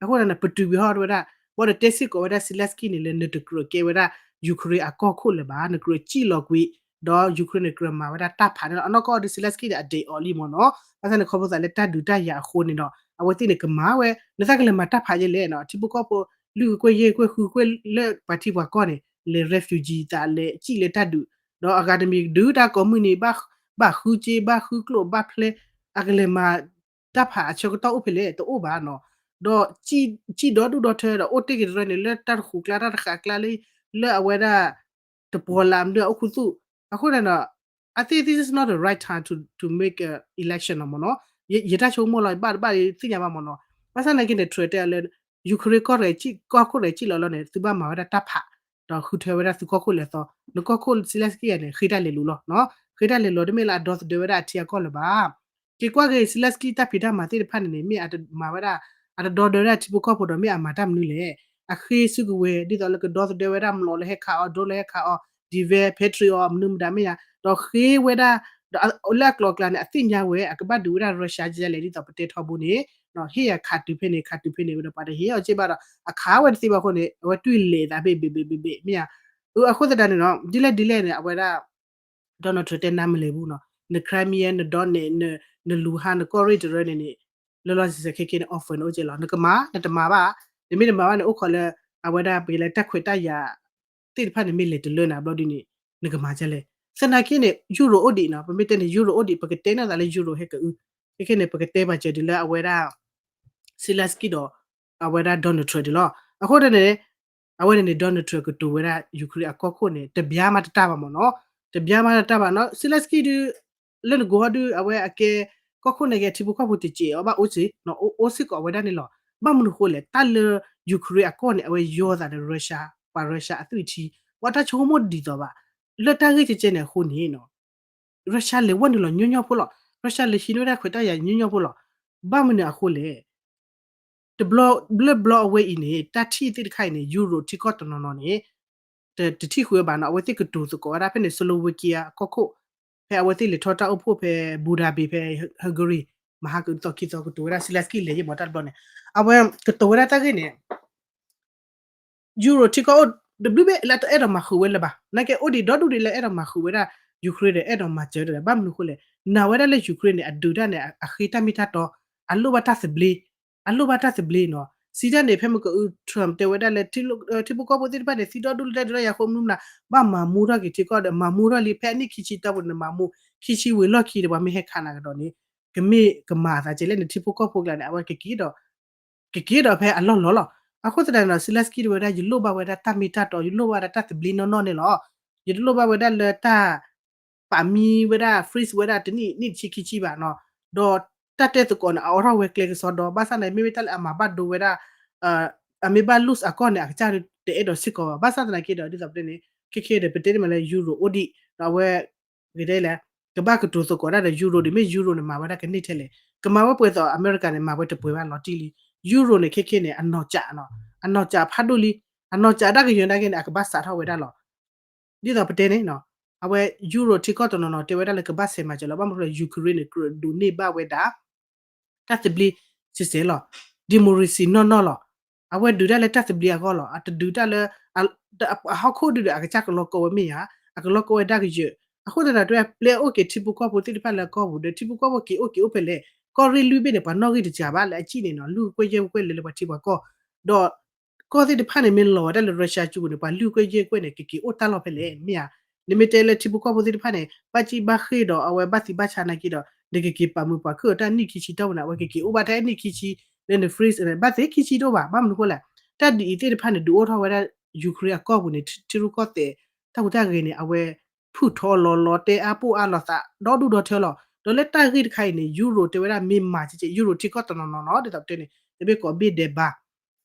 အဃိဒီးန့ၣ် ပတုာ်ကွံာ်ဟီ တဲဝဲဒၣ် ဘၣ်ဒီးတဲစ့ၢ်ကီးဝဲဒၣ် Zelensky န့ၣ် လၢနတကြၢးကဲဝဲဒၣ် Ukraine အကီၢ်ခိၣ်လၢၤဘၣ် နကြၢးစံၣ်လီၤကွံာ် ဒီး Ukraine န့ၣ် ကြၢးမၤဝဲဒၣ်တၢ်ဖးန့ၣ်လီၤ အနီၢ်ကီၢ်ဒုး Zelensky န့ၣ် အဒဲးအီၤလံမ့ၢ်နီၤ ဘၣ်ဆၣ်န့ၣ် ခီဖျိသးလၢတၢ်ဒုးတၢ်ယၤအဃိန့ၣ်ဒီး အဝဲသ့ၣ်န့ၣ်ကမၤဝဲ နသးကလဲၤမၤတၢ်ဖးယဲလဲၣ်နီၤ ထံဖိကီၢ်ဖိ လွံၢ်ကကွဲၢ်ယဲၢ်ကွဲၢ်ဃုကွဲၢ်လၢပှၤထံပှၤကီၢ်န့ၣ် လဲၤ refugee သးလဲၤစံၣ်လၢတၢ်ဒုး ဒီးအဂၤတမံၤဒုးတၢ်ကိးမုၢ်နံၤဘၣ် ဘၣ်ဃုစ့ ဘၣ်ဃုကျိၣ် ဘၣ်ဖျဲး အကလဲၤမၤတၢ်ဖးအဆၢကတီၢ်အိၣ်ဖဲလဲၣ် တအိၣ်ဘၣ်နီၤ. ဒီးစံၣ်ဒီဒူၣ်ဒီထၢဒီး အိၣ်တ့ၢ်က့ၤတရၢန့ၣ် လၢတၢ်တဃူးကျါ တၢ်တဃးကျါလၢ လၢအဝဲဒၣ် တပှီၤလၢအမနုၤအအိၣ်ခူသူၣ် အဃိန့ၣ်ဒီး I think this is not the right time to to make a election နီၤမ့ၢ်နီၤ. ယတၢ်ဆိကမိၣ်လီၤ ဘၣ်တဘၣ်သ့ၣ်ညါဘၣ်မ့ၢ်နီၤ. ဘၣ်ဆၣ်သနာ်က့န့ၣ် Trump တဲအီၤလၢ Ukraine ကီၢ်တဂၤ ကီၢ်ခိၣ်တဂၤစံၣ်လီၤလီၤန့ၣ် သုဘၣ်မၤဝဲဒၣ်တၢ်ဖး ဒီးဃုထၢဝဲဒၣ်သုကီၢ်ခိၣ်လဲၤသီ နကီၢ်ခိၣ် Zelensky န့ၣ် ဃ့တၢ်လဲၤလိၤလီၤနီၤ. ဃ့တၢ်လဲၤလိၤ တမ့ၢ်လၢအဒီသဒၢဝဲဒၣ်အထံအကီၢ်လၢၤဘၣ်. က့ၤကွၢ်က့ၤ Zelensky တၢ်ဖံးတၢ်မၤသ့ၣ်တဖၣ်န့ၣ်န့ၣ် မ့ၢ်အတမၤဝဲဒၣ် အတဒီသဒၢဝဲဒၣ်ထံဖိကီၢ်ဖိဒီး မ့ၢ်အမၤတၢ်မနုၤလဲၣ်. အဃ့စုကဝဲၤ ဒ်သိးလၢကဒီသဒၢဝဲဒၣ် မျီးလၢဟဲခးအီၤ drone လၢဟဲခးအီၤ defense Patriot အီၤ မနုၤမတၤမ့ၢ်ယါ ဒီးဃ့ဝဲဒၣ် ဒီးလၢအကျိၤအကျဲန့ၣ် အသ့ၣ်ညါဝဲ အကဘၣ်ဒုးဝဲဒၣ် Russia ကလဲၣ် ဒ်သိးပတဲထီဘိန့ၣ် ဟ့ၣ်ယၤခးတုၤဖဲန့ၣ် ခးတုၤဖဲန့ၣ်ဝဲဒီး ပှၤတဟ့ၣ်အီၤစ့ၢ်ဘၣ်ဒီး အခးဝဲတသ့ဘၣ်အဃိန့ၣ် အဝဲတွံၣ်လဲၤသးဘ့ၣ်ဘ့ၣ်ဘ့ၣ်ဘ့ၣ်ဘ့ၣ်မ့ၢ်ယါ. အဃိသတးန့ၣ်နီၤ ဒ်လဲၣ်ဒ်လဲၣ်န့ၣ် အဝဲဒၣ် Donald Trump တဲနၤမ့ၢ်လဲၤဘူးနီၤ န Crimea န Donetsk န Luhansk နကီၢ်ရ့ၣ်တရၢန့ၣ်န့ၣ် လၢလီၤစံးစဲးခဲကဲန့ၣ် offer န့ၣ်အိၣ်ကဲလီၤ နကမၤ နတမၤဘၣ် နမ့ၢ်တမၤဘၣ်န့ၣ် အိၣ်ခိးလၢ အဝဲဒၣ် ပကလဲၤတၢ်ခွဲးတၢ်ယာ် သ့ၣ်တဖၣ်န့ၣ်မ့ၢ်လဲၤတလၢနၤဘျီဒ်န့ၣ် နကမၤဒ်လဲၣ်. သနာ်က့န့ၣ် Euro အိၣ်ဒံးနီၤ ပမ့ၢ်တဲန့ၣ် Euro အိၣ်ဒံး ပကတဲန့ၢ်သးလၢ Euro ဟဲကအု ခဲခဲန့ၣ် ပကတဲပာ်စၢၤဒ်လၢအဝဲဒၣ် Zelensky ဒီး အဝဲဒၣ် Donald Trump ဒ်လီၤ. အဃိန့ၣ် အဝဲန့ၣ်န့ၣ် Donald Trump ကတိၤဝဲဒၣ် Ukraine အကီၢ်ခိၣ်န့ၣ် တဘျါမးတတၢ်ဘၣ်မ့ၢ်နီၤ တဘျါမးတတၢ်ဘၣ်နီၤ Zelensky ဒုး လၢနကိးဟီဒုး အဝဲအကဲ ကီၢ်ခိၣ်န့ၣ်ကဲထံဖိကီၢ်ဖိတစဲးအီၤဘၣ်အိၣ်စ့ၢ် အိၣ်စ့ၢ်ကီးအဝဲဒၣ်န့ၣ်လီၤ. ဘၣ်မနုၤဃိလဲၣ် တၢ်လၢ Ukraine အကီၢ်န့ၣ် အဝဲယီၤသးဒီး Russia ပှၤ Russia အသွံၣ်ထံ ပှၤတၢ်ဆိကမိၣ်ဒ်သိးဘၣ် လၢတၢ်ဂ့ၢ်ကဲကဲန့ၣ်အဃိန့ၣ် Russia လဲၤဝဲနုာ်လီၤညီညီဖိလီၤ Russia လဲၤဟံးန့ၢ်ဝဲဒၣ်ခွဲးတၢ်ယာ်ညီညီဖိလီၤ. ဘၣ်မနုၤအဃိလဲၣ် တဘျီ ဘျီဘျီအဝဲအံၤန့ၣ် တၢ်ထံၣ်သ့ၣ်တခါအံၤန့ၣ် Euro ထံကီၢ်တနီၤနီၤန့ၣ် တထံၣ်ဃုာ်ဝဲဘၣ်နီၤ အဝဲသ့ၣ်ကတိၤသကိးဝဲဒၣ်ဖဲန့ၣ် Slovakia အကီၢ်ခိၣ် ဖဲအဝဲသ့ၣ်လဲၤထီၣ်တၢ်အိၣ်ဖှိၣ်ဖဲ Budapest ဖဲ Hungary မဟါကသီခံသီကတိၤဝဲဒၣ် Zelensky လဲၤယံာ်မးတၢ်တဘျီန့ၣ် အဝဲကတိၤဝဲဒၣ်တၢ်ဂ့ၢ်န့ၣ် Euro ထံကီၢ်အိၣ် တဘျုးဘ့ၣ်လၢတအဲၣ်ဒိးမၤဃုာ်ဝဲလၢၤဘၣ် နာ်က့အိၣ်ဒံးဒီဒူၣ်ဒံးလၢအဲၣ်ဒိးမၤဃုာ်ဝဲဒၣ် Ukraine ဒီးအဲၣ်ဒိးမၤစၢၤဒီး ဘၣ်မနုၤဃိလဲၣ် နာ်ဝဲဒၣ်လၢ Ukraine န့ၣ် အဒုးတၢ်န့ၣ် အဃ့တၢ်မ့ၢ်တၢ်တီ အလိၣ်ဘၣ်တၢ်သဘျ့ အလိၣ်ဘၣ်တၢ်သဘျ့နီၤ စံးတၢ်န့ၣ် ဖဲမကအူ Trump တဲဝဲဒၣ်လၢ ထံဖိကီၢ်ဖိသ့ၣ်တဖၣ်န့ၣ် သံဒီဒူၣ်လၢတၢ်ဒုးတၢ်ယၤအဃိမနုၤမနုၤ ဘၣ်မၤမူထီၣ်က့ၤထံကီၢ်ဒီး မၤမူထီၣ်လံ ဖဲအနံၣ်ခံဆံတီၢ်ပူၤန့ၣ် မၤမူ ခံဆံဝံၤလီၢ်ခံဒီး ပှၤမ့ၢ်ဟဲခးနၤကဒီးန့ၣ် ကမ့ၢ်ကမၤအသးကဲလဲၣ်န့ၣ် ထံဖိကီၢ်ဖိကျါန့ၣ် အဝဲကက့ၤဒီး ကက့ၤဒီးဖဲအလီၢ်လီၢ်လီၤ. အဃိသတးန့ၣ်ဒီး Zelensky တဲဝဲဒၣ် ယလိၣ်ဘၣ်ဝဲဒၣ်တၢ်မ့ၢ်တၢ်တီ ယလိၣ်ဘၣ်ဝဲဒၣ်တၢ်သဘျ့နီၢ်နီၢ်န့ၣ်လီၤ. ယတလိၣ်ဘၣ်ဝဲဒၣ်လၢတၢ် ပာ်မံဝဲဒၣ် freeze ဝဲဒၣ်တနံၣ် နံၣ်တဆံခံဆံဘၣ်နီၤ. ဒီးတၢ်တဲသကိးန့ၣ် အအိးထီၣ်ဝဲကျဲကစီဒီ ဘၣ်ဆၣ်န့ၣ် မ့မ့ၢ်တၢ်လၢအမၤဘၣ်ဒိဝဲဒၣ် အမ့ၢ်ဘၣ် lose အကီၢ်န့ၣ် အကစၢ်တအဲၣ်ဒိးစ့ၢ်ကီးဘၣ်. ဘၣ်ဆၣ်သနာ်က့ဒီး ဒ်သိးပတဲန့ၣ် ခဲခဲဒီး ပတဲတမံၤလၢ Euro အိၣ်ဒံး ဒီးအဝဲ ကတဲလဲၣ် ကဘၣ်ကတိၤသကိးတၢ်ဒီး Euro ဒ်မ့ၢ် Euro န့ၣ် မၤဝဲဒၣ်ကန့ၢ်ထဲလဲၣ် ကမၤဝဲပှဲၤသိးအမဲရကၤန့ၣ် မၤဝဲတပှဲၤဘၣ်လီၤတံၢ်လံ. Euro န့ၣ် ခဲခဲန့ၣ် အနီၢ်ကၠးနီၤ အနီၢ်ကၠးဖးဒိၣ်လံ အနီၢ်ကၠးတၢ်ကယၢၤနာ်က့န့ၣ် အကဘၣ်စးထီၣ်ဝဲဒၣ်လီၤ. ဒ်သိးပတဲန့ၣ် အဝဲ Euro ထံကီၢ်တနီၤနီၤ တဲဝဲဒၣ်လၢကဘၣ်ဆဲးမၤစၢၤလီၤ. ဘၣ်မနုၤဃိလၢ Ukraine န့ၣ် ကြၢးဒိးန့ၢ်ဘၣ်ဝဲဒၣ် တၢ်သဘျ့စဲးစဲးလီၤ. democracy နီၢ်နီၢ်လီၤ. အဝဲဒုးတၢ်လၢတၢ်သဘျ့အဂီၢ်လီၤ. အတဒုးတၢ်လၢ အဟီၣ်ခိၣ်ဒုးဒီး အကစၢ်ကလီကဝဲမ့ၢ်ဧါ, အကလီကဝဲတၢ်ကယၢၤ. အဃိသတးဒီး တဲဝဲပျဲအိၣ်က့ၤထံဖိကီၢ်ဖိသ့ၣ်တဖၣ်လၢအကီၢ်ပူၤဒီး ထံဖိကီၢ်ဖိက့ၤအိၣ်က့ၤအိၣ်ဖဲလဲၣ်. ကီၢ်ရ့ၣ်လွံၢ်ဘ့ၣ်န့ၣ် ပှၤနီၣ်ဂံၢ်တစှၤဘၣ်လၢအစံၣ်န့ၣ်နီၤ, လုၢ်ကွဲယဲၢ်ကွဲလၢလၢပှၤထံပှၤကီၢ်, ဒီး ကီၢ်သ့ၣ်တဖၣ်န့ၣ် မ့ၢ်လီၤဝဲဒၣ်လၢ Russia ကၠူပူၤန့ၣ် ပှၤလုၢ်ကွဲယဲၢ်ကွဲန့ၣ် ကက့ၤအိၣ်တၢ်လီၢ်ဖဲလဲၣ် မ့ၢ်ဧါ. နမ့ၢ်တဲလၢထံဖိကီၢ်ဖိသ့ၣ်တဖၣ်န့ၣ် ဘၣ်စံၣ်ဘၣ်ဃ့ၢ်ဒီး အဝဲဘၣ်သံဘၣ်ဆါနာ်က့ဒီး နကက့ၤပာ်မုာ်ပှၤခၢၣ်အတၢ်နံၣ်ခံဆံတီၢ်ပူၤန့ၣ် အဝဲကက့ၤအိၣ်ဘၣ်တၢ်နံၣ်ခံဆံ လၢန freeze ဘၣ်သ့ခံဆံတအိၣ်ဘၣ်. ဘၣ်မနုၤအဃိလဲၣ်, တၢ်ဒ်အံၤသ့ၣ်တဖၣ်န့ၣ် ဒုးအိၣ်ထီၣ်ဝဲဒၣ် Ukraine အကီၢ်ပူၤန့ၣ် ထံရူၢ်ကီၢ်သဲး တၢ်ဟူးတၢ်ဂဲၤန့ၣ် အဝဲ ဖုၣ်ထီၣ်လီၤလီၤ တဲအါပိၢ်အါလီၤသး ဒီဒူၣ်ဒီထၢလီၤ. ဒီးလၢတၢ်ဂ့ၢ်တခါအံၤန့ၣ် Euro တဲဝဲဒၣ်မ့ၢ်မၤကဲကဲ Euro ထံကီၢ်တနီၤနီၤနီၤ ဒ်သိးပတဲန့ၣ် တဘ့ၣ်ကိးဘ့ၣ်ဒဲးဘး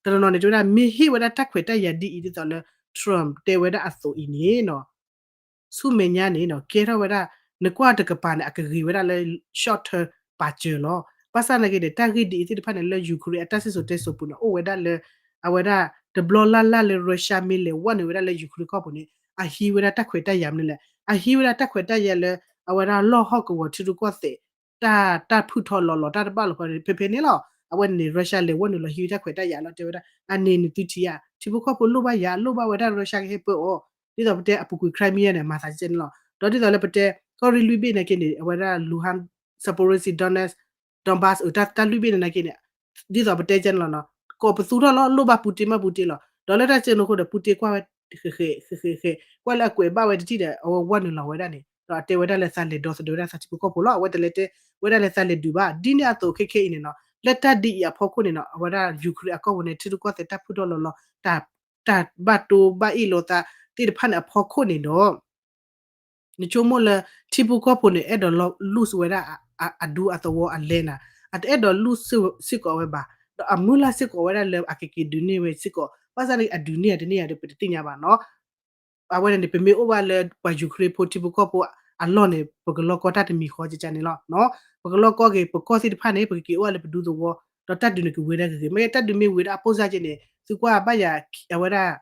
တနီၤနီၤန့ၣ် တဲဝဲဒၣ်မ့ၢ်ဟ့ၣ်ဝဲဒၣ်တၢ်ခွဲးတၢ်ယာ်ဒ်အံၤ ဒ်သိးလၢ Trump တဲဝဲဒၣ်အသိးအံၤန့ၣ်နီၤ ဆူမဲာ်ညါန့ၣ်နီၤ ကဲထီၣ်ဝဲဒၣ် နကွၢ်တကပၤန့ၣ် အကဂ့ၤဝဲဒၣ်လၢ short term ပာ်စၢၤလီၤ. ဘၣ်ဆၣ်သနာ်က့ဒီး တၢ်ဂ့ၢ်ဒ်အံၤသ့ၣ်တဖၣ်န့ၣ် လၢ Ukraine အတၢ်စံၣ်စိၤတဲစိၤပူၤန့ၣ် အိၣ်ဝဲဒၣ်လၢ အဝဲဒၣ် တဘျီလၢ်လၢ်လၢ Russia မ့ၢ်လဲၤဝဲနုာ်ဝဲဒၣ်လၢ Ukraine ကီၢ်ပူၤန့ၣ် အဟံးဝဲဒၣ်တၢ်ခွဲးတၢ်ယာ်မနုၤလဲၣ်. အဟံးဝဲဒၣ်တၢ်ခွဲးတၢ်ယာ်လၢ အဝဲဒၣ်လီၢ်ဟီၣ်ကဝီၤထံရူၢ်ကီၢ်သဲး တၢ် တၢ်ဖုၣ်ထီၣ်လီၤလီၤ တၢ်တဘၣ်လီၤဖဲန့ၣ် ဖဲဖဲန့ၣ်လီၤ. အဝဲန့ၣ် Russia လဲၤဝဲနုာ်လီၤဟံးဝဲတၢ်ခွဲးတၢ်ယာ်လီၤ တဲဝဲဒၣ် အန့ၣ်န့ၣ်သုထံၣ်ဧါ ထံဖိကီၢ်ဖိလိၣ်ဘၣ်ယၤ လိၣ်ဘၣ်ဝဲဒၣ် Russia ကဟဲပၢအီၤ ဒ်သိးပတဲအပူၤကွံာ် Crimea န့ၣ် မၤသးကဲန့ၣ်လီၤ. ဒီးဒ်သိးလၢပတဲ ကီၢ်ရ့ၣ်လွံၢ်ဘ့ၣ်နာ်က့န့ၣ် အဝဲဒၣ် Luhansk, Zaporizhzhia, Donetsk, Donbas အတၢ်လွံၢ်ဘ့ၣ်န့ၣ်နာ်က့န့ၣ် ဒ်သိးပတဲကဲန့ၣ်လီၤနီၤ ကိးပသူထီၣ်လီၤ လိၣ်ဘၣ် Putin မ့ၢ် Putin လီၤ. ဒီးလၢတၢ်စဲးန့ၣ်အဃိဒီး Putin ကွၢ်ဝဲ ဃဲးဃဲးဃဲးဃဲး ကွၢ်လၢအကွဲးဘၣ်ဝဲတထံၣ်ဒီး အဝဲဝဲနုာ်လီၤဝဲဒၣ်န့ၣ် ဒီးအတဲဝဲဒၣ်လၢသးလဲၤဒီသဒၢဝဲဒၣ်သးထံဖိကီၢ်ဖိလီၤ. အဝဲတလဲၤတဲဝဲဒၣ်လၢသးလဲၤဒုးဘၣ်. ဒ်န့ၣ်အသိးခဲခဲအံၤန့ၣ်နီၤ လၢတၢ်ဒ်အံၤအဖီခိၣ်န့ၣ်နီၤ အဝဲဒၣ် Ukraine အကီၢ်ပူၤန့ၣ် ထံရူၢ်ကီၢ်သဲးတၢ်ဖုၣ်ထီၣ်လီၤလီၤ တၢ်ဘၣ်တိဘၣ်အ့ၣ်လိာ်သးသ့ၣ်တဖၣ်န့ၣ်အဖီခိၣ်န့ၣ်ဒီး နဆိကမိၣ်လၢ ထံဖိကီၢ်ဖိန့ၣ် အဲၣ်ဒိး lose ဝဲဒၣ်အဒူအသဝီအလဲနၤ, အတအဲၣ်ဒိး lose စ့ၢ်ကီးဝဲဘၣ်, ဒီးအမုၢ်လၢ်စ့ၢ်ကီးဝဲဒၣ်လၢအကက့ၤဒုးန့ၢ်ဝဲစ့ၢ်ကီး, ဘၣ်ဆၣ်န့ၣ် အဒုးန့ၢ်ဧါတန့ၢ်ဧါဒီး ပတသ့ၣ်ညါဘၣ်နီၤ. အဝဲန့ၣ်န့ၣ် ပမ့ၢ်အိၣ်ဘၣ်လၢပှၤ Ukraine ဖိထံဖိကီၢ်ဖိအလီၢ်န့ၣ် ပကလီၢ်ကီတၢ်တမံၤဃီကကန့ၣ်လီၤ. ပကလီၢ်ကီက့ၤ ပကီၢ်သ့ၣ်တဖၣ်န့ၣ် ပကက့ၤအိၣ်ဘၣ်လၢပဒူသဝီ, ဒီးတၢ်ဒုးန့ၣ်ကဝံၤဒၣ်ဂ့ၤဂ့ၤ, မ့ၢ်တၢ်ဒုးမ့ၢ်ဝံၤဒၣ်အပိၢ်စၢ်က့န့ၣ် သုကွၢ်ဘၣ်ယၤ အဝဲဒၣ်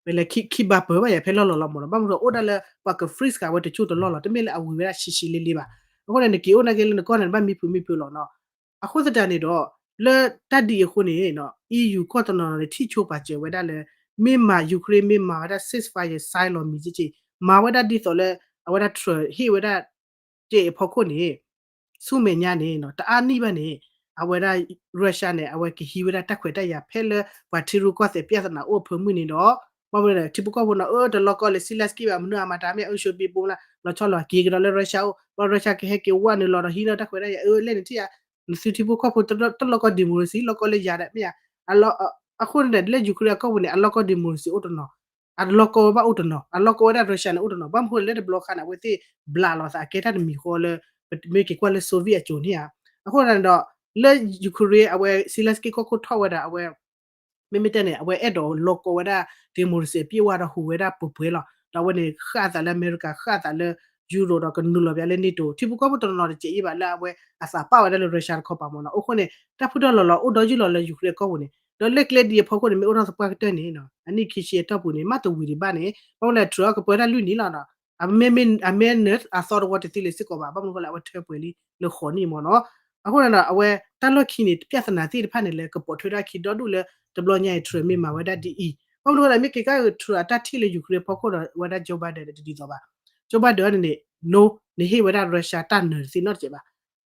ပလဲၤခံဘၣ်ပၢၤဘၣ်ယၤဖဲလီၢ်လီၤလီၤမးနီၤ, ဘၣ်မနုၤဒီးအိၣ်ဒၣ်လၢပှၤက freeze ဃာ်ဝဲတစိၢ်တလီၢ်လီၤ, တမ့ၢ်လၢအဝံၤဝဲဒၣ်ဆံးဆံးလ့လ့ဘၣ်. အဃိန့ၣ် နက့ၤအိၣ်နာ်က့လၢနကီၢ်န့ၣ် နဘၣ်မံဖုးမံဖုးလီၤနီၤ. အဃိသတးန့ၣ်ဒီး လၢတၢ်ဒ်အံၤအဃိန့ၣ်နီၤ EU ကီၢ်တနီၤနီၤန့ၣ် ထံၣ်ဆိပာ်စၢၤဝဲဒၣ်လၢ မ့ၢ်မၤ Ukraine မ့ၢ်မၤဝဲဒၣ် ceasefire စဲလီၤမံၤကက့, မၤဝဲဒၣ်ဒ်သိးလၢ အဝဲဒၣ် Trump ဟ့ၣ်ဝဲဒၣ် ကဲအံၤအဖီခိၣ်န့ၣ် ဆူမဲာ်ညါန့ၣ်နီၤ တအါနံၣ်ဘၣ်န့ၣ် အဝဲဒၣ် Russia န့ၣ် အဝဲကဟံးဝဲဒၣ်တၢ်ခွဲးတၢ်ယာ်ဖဲလၢ ပှၤထံရူၢ်ကီၢ်သဲးပြဿနာအိၣ်အဖၢမုၢ်န့ၣ်ဒီး ဘၣ်မနုၤလဲၣ် ထံဖိကီၢ်ဖိနီၤ အၢ တလီၢ်ကီလၢ Zelenskyy ဘၣ် မနုၤအမၤတၢ်မ့ၢ်အအုၣ်ဆိးပ့ပိလၢ လီၤဆီလီၤက့ၤကဒီးလၢ Russia အိၣ် ဘၣ် Russia ကဟဲက့ၤဝဲနုာ်လီၤဒီးဟံးန့ၢ်တၢ်ခွဲးတၢ်ယာ် အၢ လဲၣ်န့ၣ်ထံၣ်ဧါ နသုထံဖိကီၢ်ဖိတလီၢ်ကီ democracy လီၢ်ကီလၢယၤဒီးမ့ၢ်ဧါ အဃိန့ၣ် လၢ Ukraine အကီၢ်ပူၤန့ၣ် အလီၢ်ကီ democracy အိၣ်တနီၤ အလီၢ်ကီဝဲဘၣ်အိၣ်တနီၤ အလီၢ်ကီဝဲဒၣ် Russia န့ၣ်အိၣ်တနီၤ ဘၣ်မနုၤဃိလၢတဘျီခါန့ၣ် အဝဲသ့ၣ်ဘျးလီၤသးအကဲတၢ်တမံၤဃီလၢ ပမ့ၢ်က့ၤကွၢ်လၢ Soviet အစိၤန့ၣ်ဧါ. အဃိန့ၣ်ဒီး လၢ Ukraine အဝဲ Zelenskyy ကီၢ်ခိၣ်ထီၣ်ဝဲဒၣ် အဝဲ မ့မ့ၢ်တဲန့ၣ် အဝဲအဲၣ်ဒိးလီၢ်ကီဝဲဒၣ် democracy အပြည့်အဝဒီးဟူးဝဲဒၣ်ပှဲၤပှဲၤလီၤ. ဒီးအဝဲန့ၣ် ဃၣ်အသးလၢအမဲရကၤ ဃၣ်အသးလၢ Europe ဒီးကနုာ်လီၤပျးလၢ NATO ထံဖိကီၢ်ဖိတနီၤနီၤတစဲးအံၤဘၣ်လၢအဝဲအသးပာ်ဝဲဒၣ်လၢ Russia တခီပၤမ့ၢ်နီၤ. အဃိန့ၣ် တၢ်ဖုၣ်ထီၣ်လီၤလီၤအိၣ်ဒီးယုၢ်လီၤလၢ Ukraine အကီၢ်ပူၤန့ၣ် ဒီးလၢကျဲဒ်အဖီခိၣ်န့ၣ် မ့ၢ်အိၣ်ထီၣ်သပှၢ်ကတၢၢ်န့ၣ် အနံၣ်ခံဆံအတီၢ်ပူၤန့ၣ် မ့ၢ်တဝံၤဒံးဘၣ်န့ၣ် ဘၣ်မနုၤလဲၣ် Trump ကပၢတၢ်လွံၢ်နံၣ်လီၤဒီး အမ့ၢ်အမဲာ်နၢၤအသီတဝီတသ့လၢၤစ့ၢ်ကီးဘၣ် ဘၣ်မနုၤဃိလၢအဝဲထၢပှဲၤလံလၢဃိးနံၣ်မ့ၢ်နီၤ. အဃိန့ၣ်ဒီး အဝဲတၢ်လီၢ်ခံန့ၣ် ပြဿနာသ့ၣ်တဖၣ်န့ၣ်လၢကပိာ်ထွဲဒၣ်ခံဒီဒူၣ်လၢ တဘျီညါအံၤ Trump မ့ၢ်မၤဝဲဒၣ်ဒ်အံၤ ဘၣ်မနုၤဃိလၢမ့ၢ်က့ၤကါ Trump အတၢ်ထံၣ်လၢ Ukraine ဖီခိၣ်ဒီးဝဲဒၣ် Joe Biden ဒီးတဒ်သိးဘၣ်. Joe Biden န့ၣ်န့ၣ် no နဟ့ၣ်ဝဲဒၣ် Russia တၢ်နၢၤတသ့နီတစဲးဘၣ်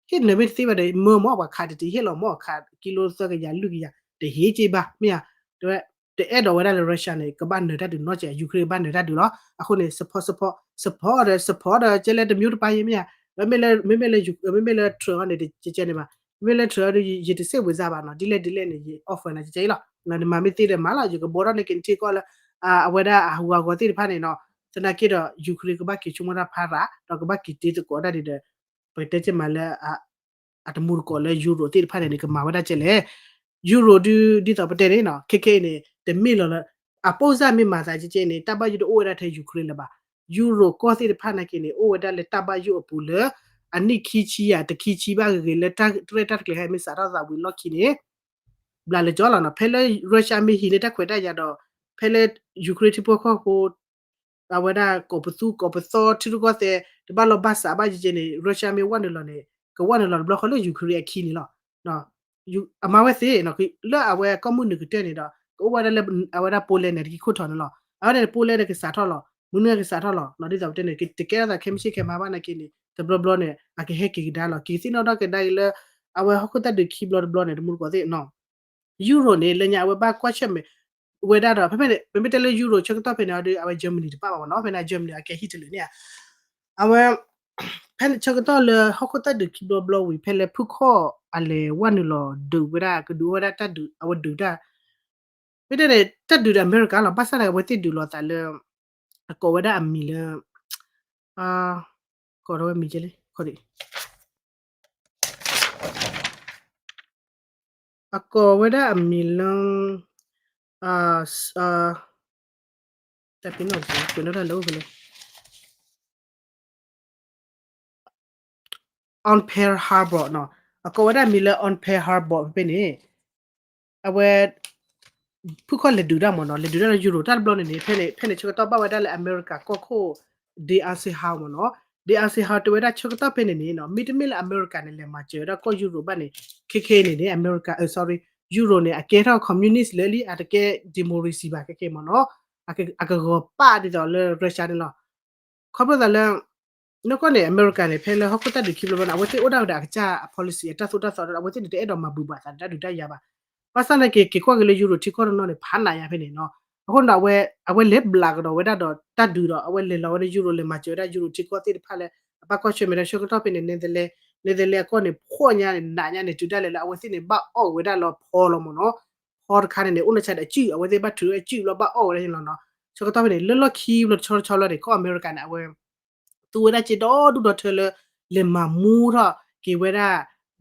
ဟ့ၣ်နၢၤမ့ၢ်တသ့ဘၣ်ဒီး မၢမီၢ်ပှၤခးတတံၤ ဟ့ၣ်လီၤမီၢ်အခး ကံလိသၢကယၤလွံၢ်ကယၤ တဟ့ၣ်က့ဘၣ် မ့ၢ်ဧါ. တဝဲ တအဲၣ်ဒိးဝဲဒၣ်လၢ Russia န့ၣ် ကဘၣ်နၢၤတၢ်ဒုးနီတစဲး Ukraine ကဘၣ်နၢၤတၢ်ဒုးလီၤ. အဃိန့ၣ် support support support ဒီး support ဒီး ကဲလဲၣ်တမျိုးတပါယဲ မ့ၢ်ဧါ. မ့မ့ၢ်လၢ မ့မ့ၢ်လၢ မ့မ့ၢ်လၢ Trump န့ၣ် တကဲကဲန့ၣ်ဘၣ်. မ့မ့ၢ်လၢ Trump ဒီး ယတစဲးဝဲစၢ်ဘၣ်နီၤ ဒ်လဲၣ်ဒ်လဲၣ်န့ၣ် ယ offer နၤကဲကဲအံၤလီၤ. နမၤမ့ၢ်သ့ဒီးမၤလီၤ ယကဘီထီၣ်န့ၢ်က့ၤနထံကီၢ်လၢ အဝဲဒၣ်အဟူးအဂီၤသ့ၣ်တဖၣ်န့ၣ်နီၤ. သနာ်က့ဒီး Ukraine ကဘၣ်က့ၤဆိကမိၣ်တၢ်ဖးရၤ ဒီးကဘၣ်က့ၤတ့သကိးတၢ်ဒ်ဒီး ပကတဲက့ၤမးလၢ အတမူတကိးလၢ Europe သ့ၣ်တဖၣ်န့ၣ်န့ၣ် ကမၤဝဲဒၣ်ကဲလဲၣ်. Europe ဒုး ဒ်သိးပတဲန့ၣ်နီၤ ခဲခဲအံၤန့ၣ် တမ့ၢ်လီၤလၢ အပိၢ်စၢ်မ့ၢ်မၤသးကဲကဲန့ၣ် တၢ်ဘၣ်ယိၣ်တအိၣ်ဝဲဒၣ်ထဲ Ukraine လၢၤဘၣ်. Europe ကီၢ်သ့ၣ်တဖၣ်နာ်က့န့ၣ် အိၣ်ဝဲဒၣ်လၢတၢ်ဘၣ်ယိၣ်အပူၤလၢ အနံၣ်ခံဆံယၤ တခံဆံဘၣ်ဂ့ၤဂ့ၤလၢတၢ်ရဲၣ်တၢ်ကျဲၤဟဲမ့ၢ်စးထီၣ်သးဝံၤလီၢ်ခံန့ၣ် ဘျးလၢကၠီလီၤနီၤ. ဖဲလၢ Russia မ့ၢ်ဟံးန့ၢ်တၢ်ခွဲးတၢ်ယာ်ဒီး ဖဲလၢ Ukraine ထံဖိကီၢ်ဖိ အဝဲဒၣ်ကိးပသူကိးပသီ ထံရူၢ်ကီၢ်သဲး တဘၣ်လီၢ်ဘၣ်စးဘၣ်ယဲကဲန့ၣ် Russia မ့ၢ်ဝဲနုာ်လီၤန့ၣ် ကဝဲနုာ်လီၤတဘျီဃီလၢ Ukraine အခံန့ၣ်လီၤ. အမၤဝဲသ့ၣ် လၢအဝဲကီၢ်မုၢ်နုာ်ကတၢၢ်န့ၣ်ဒီး ကအိၣ်ဝဲဒၣ်လၢအဝဲဒၣ် Poland န့ၣ် တက့ၤခိၣ်ထီၣ်န့ၣ်လီၤ. အဝဲဒၣ်န့ၣ် Poland န့ၣ် ကစးထီၣ်လီၤ မနုၤကစးထီၣ်လီၤ ဒ်သိးပတဲန့ၣ် တကဲထီၣ်သးခဲမုၢ်ဆ့ၣ်ခဲမုၢ်ဘၣ်နာ်က့န့ၣ် တဘျီဘျီန့ၣ် အကဟဲက့ၤကဒါလီၤ က့ၤသ့ၣ်နီၣ်ထီၣ်ကဒါက့ၤလၢ အဝဲဟီၣ်ခိၣ်သၣ်ဒုးခံဘျီတဘျီန့ၣ် တမူတကိးသ့ၣ်နီၤ Europe န့ၣ် လၢညါအဝဲဘၣ်ကွၢ်ဆၢၣ်မဲာ်ဝဲဒၣ်ဒီး ဖဲမ့ၢ်တဲလၢ Europe ဆၢကတီၢ်ဖဲန့ၣ်ဒီး အဝဲ Germany တပၣ်ဘၣ်မ့ၢ်နီၤ ဖဲန့ၣ် Germany အကဲ Hitler န့ၣ်ဧါ အဝဲ ဖဲဆၢကတီၢ်လၢဟီၣ်ခိၣ်သၣ်ဒုးခံဘျီဘျီဝံၤ ဖဲလၢဖုခီၣ်အလဲၤဝဲနုာ်လီၤဒုးဝဲဒၣ် ကဒုးဝဲဒၣ်တၢ်ဒုး အဝဲဒုးတၢ် မ့ၢ်တဲန့ၣ် တၢ်ဒုးဒီးအမဲရကၤလီၤ ဘၣ်ဆၣ်သနာ်က့ အဝဲသ့ၣ်ဒုးလိာ်သးလၢ အကိးဝဲဒၣ်အမံၤလၢ ကိးထီၣ်ဝဲမံၤကဲလံ အကိးဝဲဒၣ်အမံၤလၢ တၢ်ပ့ၤနီၣ် ကွဲးနီၣ်တၢ်လၢအိၣ်ဖဲလဲၣ် on Pearl Harbor နီၤ အကိးဝဲဒၣ်မံၤလၢ on Pearl Harbor ဖဲန့ၣ် အဝဲ ဖုခီၣ်လဲၤဒုးတၢ်မ့ၢ်နီၤ လဲၤဒုးတၢ်လၢ Europe တၢ်တဘျီန့ၣ်န့ၣ် ဖဲန့ၣ် ဖဲန့ၣ်ဆၢကတီၢ်ဘၣ်ဝဲဒၣ်လၢအမဲရကၤကီၢ်ခိၣ် Dick Eisenhower မ့ၢ်နီၤ Dick Eisenhower တဲဝဲဒၣ်ဆၢကတီၢ်ဖဲန့ၣ်န့ၣ်နီၤ မ့တမ့ၢ်လၢအမဲရကၤန့ၣ် လဲၤမၤစၢၤဝဲဒၣ်ကီၢ် Europe ဘၣ်န့ၣ် ခဲခဲအံၤန့ၣ်န့ၣ် အမဲရကၤ sorry Europe န့ၣ် အကဲထီၣ် communist လၢလံ အတကဲ democracy ဘၣ်ခဲခဲမ့ၢ်နီၤ အကဂီၤပာ်ဒ်သိးလၢ Russia န့ၣ်လီၤ ခီဖျိသးလၢ နီၢ်ကီၢ်န့ၣ် အမဲရကၤန့ၣ် ဖဲလၢဟီၣ်ခိၣ်တၢ်ဒုးခံဘျီဘျီန့ၣ် အဝဲသ့ၣ်အိၣ်ဒၣ်ဝဲဒၣ်အကစၢ်အ policy အတၢ်သိၣ်တၢ်သီဒီး အဝဲသ့ၣ်န့ၣ် တအဲၣ်ဒိးမၤဘုးဘၣ်သးတၢ်ဒုးတၢ်ယၤဘၣ်. ဘၣ်ဆၣ်နာ်က့ က့ၤကွၢ်က့ၤလၢ Europe ထံကီၢ်တနီၤန့ၣ် ဖးနးယါဖဲန့ၣ်နီၤ အဃိန့ၣ်ဒီး အဝဲလဲၤဘျးကဒီးဝဲဒၣ်ဒီးတၢ်ဒုးဒီး အဝဲလဲၤလီၤဝဲဒၣ် Europe လဲၤမၤစၢၤဝဲဒၣ် Europe ထံကီၢ်သ့ၣ်တဖၣ်လၢ အဘၣ်ကွၢ်ဆၢၣ်မဲာ်ဒီး ဆၢကတီၢ်ဖဲန့ၣ် Netherlands, Netherlands အကီၢ်န့ၣ် ဖှီၣ်ညါန့ၣ် နးညါန့ၣ် တုၤဒၣ်လဲာ်လၢအဝဲသ့ၣ်န့ၣ် ဘၣ်အီၣ်ဝဲဒၣ်လၢဖီလီၤမ့ၢ်နီၤ. ဖီတခါန့ၣ်န့ၣ် အိၣ်နီၢ်ဆါဒီးအစုၣ် အဝဲသ့ၣ်ဘၣ်ထုးအစုၣ်လီၤ ဘၣ်အီၣ်ဝဲဒၣ်န့ၣ်လီၤနီၤ. ဆၢကတီၢ်ဖဲန့ၣ် လၢလီၢ်ခံဘျီတဆီတဆီလီၤန့ၣ် ကီၢ်အမဲရကၤန့ၣ် အဝဲ သူဝဲဒၣ်စ့ဒီဒူၣ်ဒီထၢလၢ လဲၤမၤမူထီၣ်က့ၤဝဲဒၣ်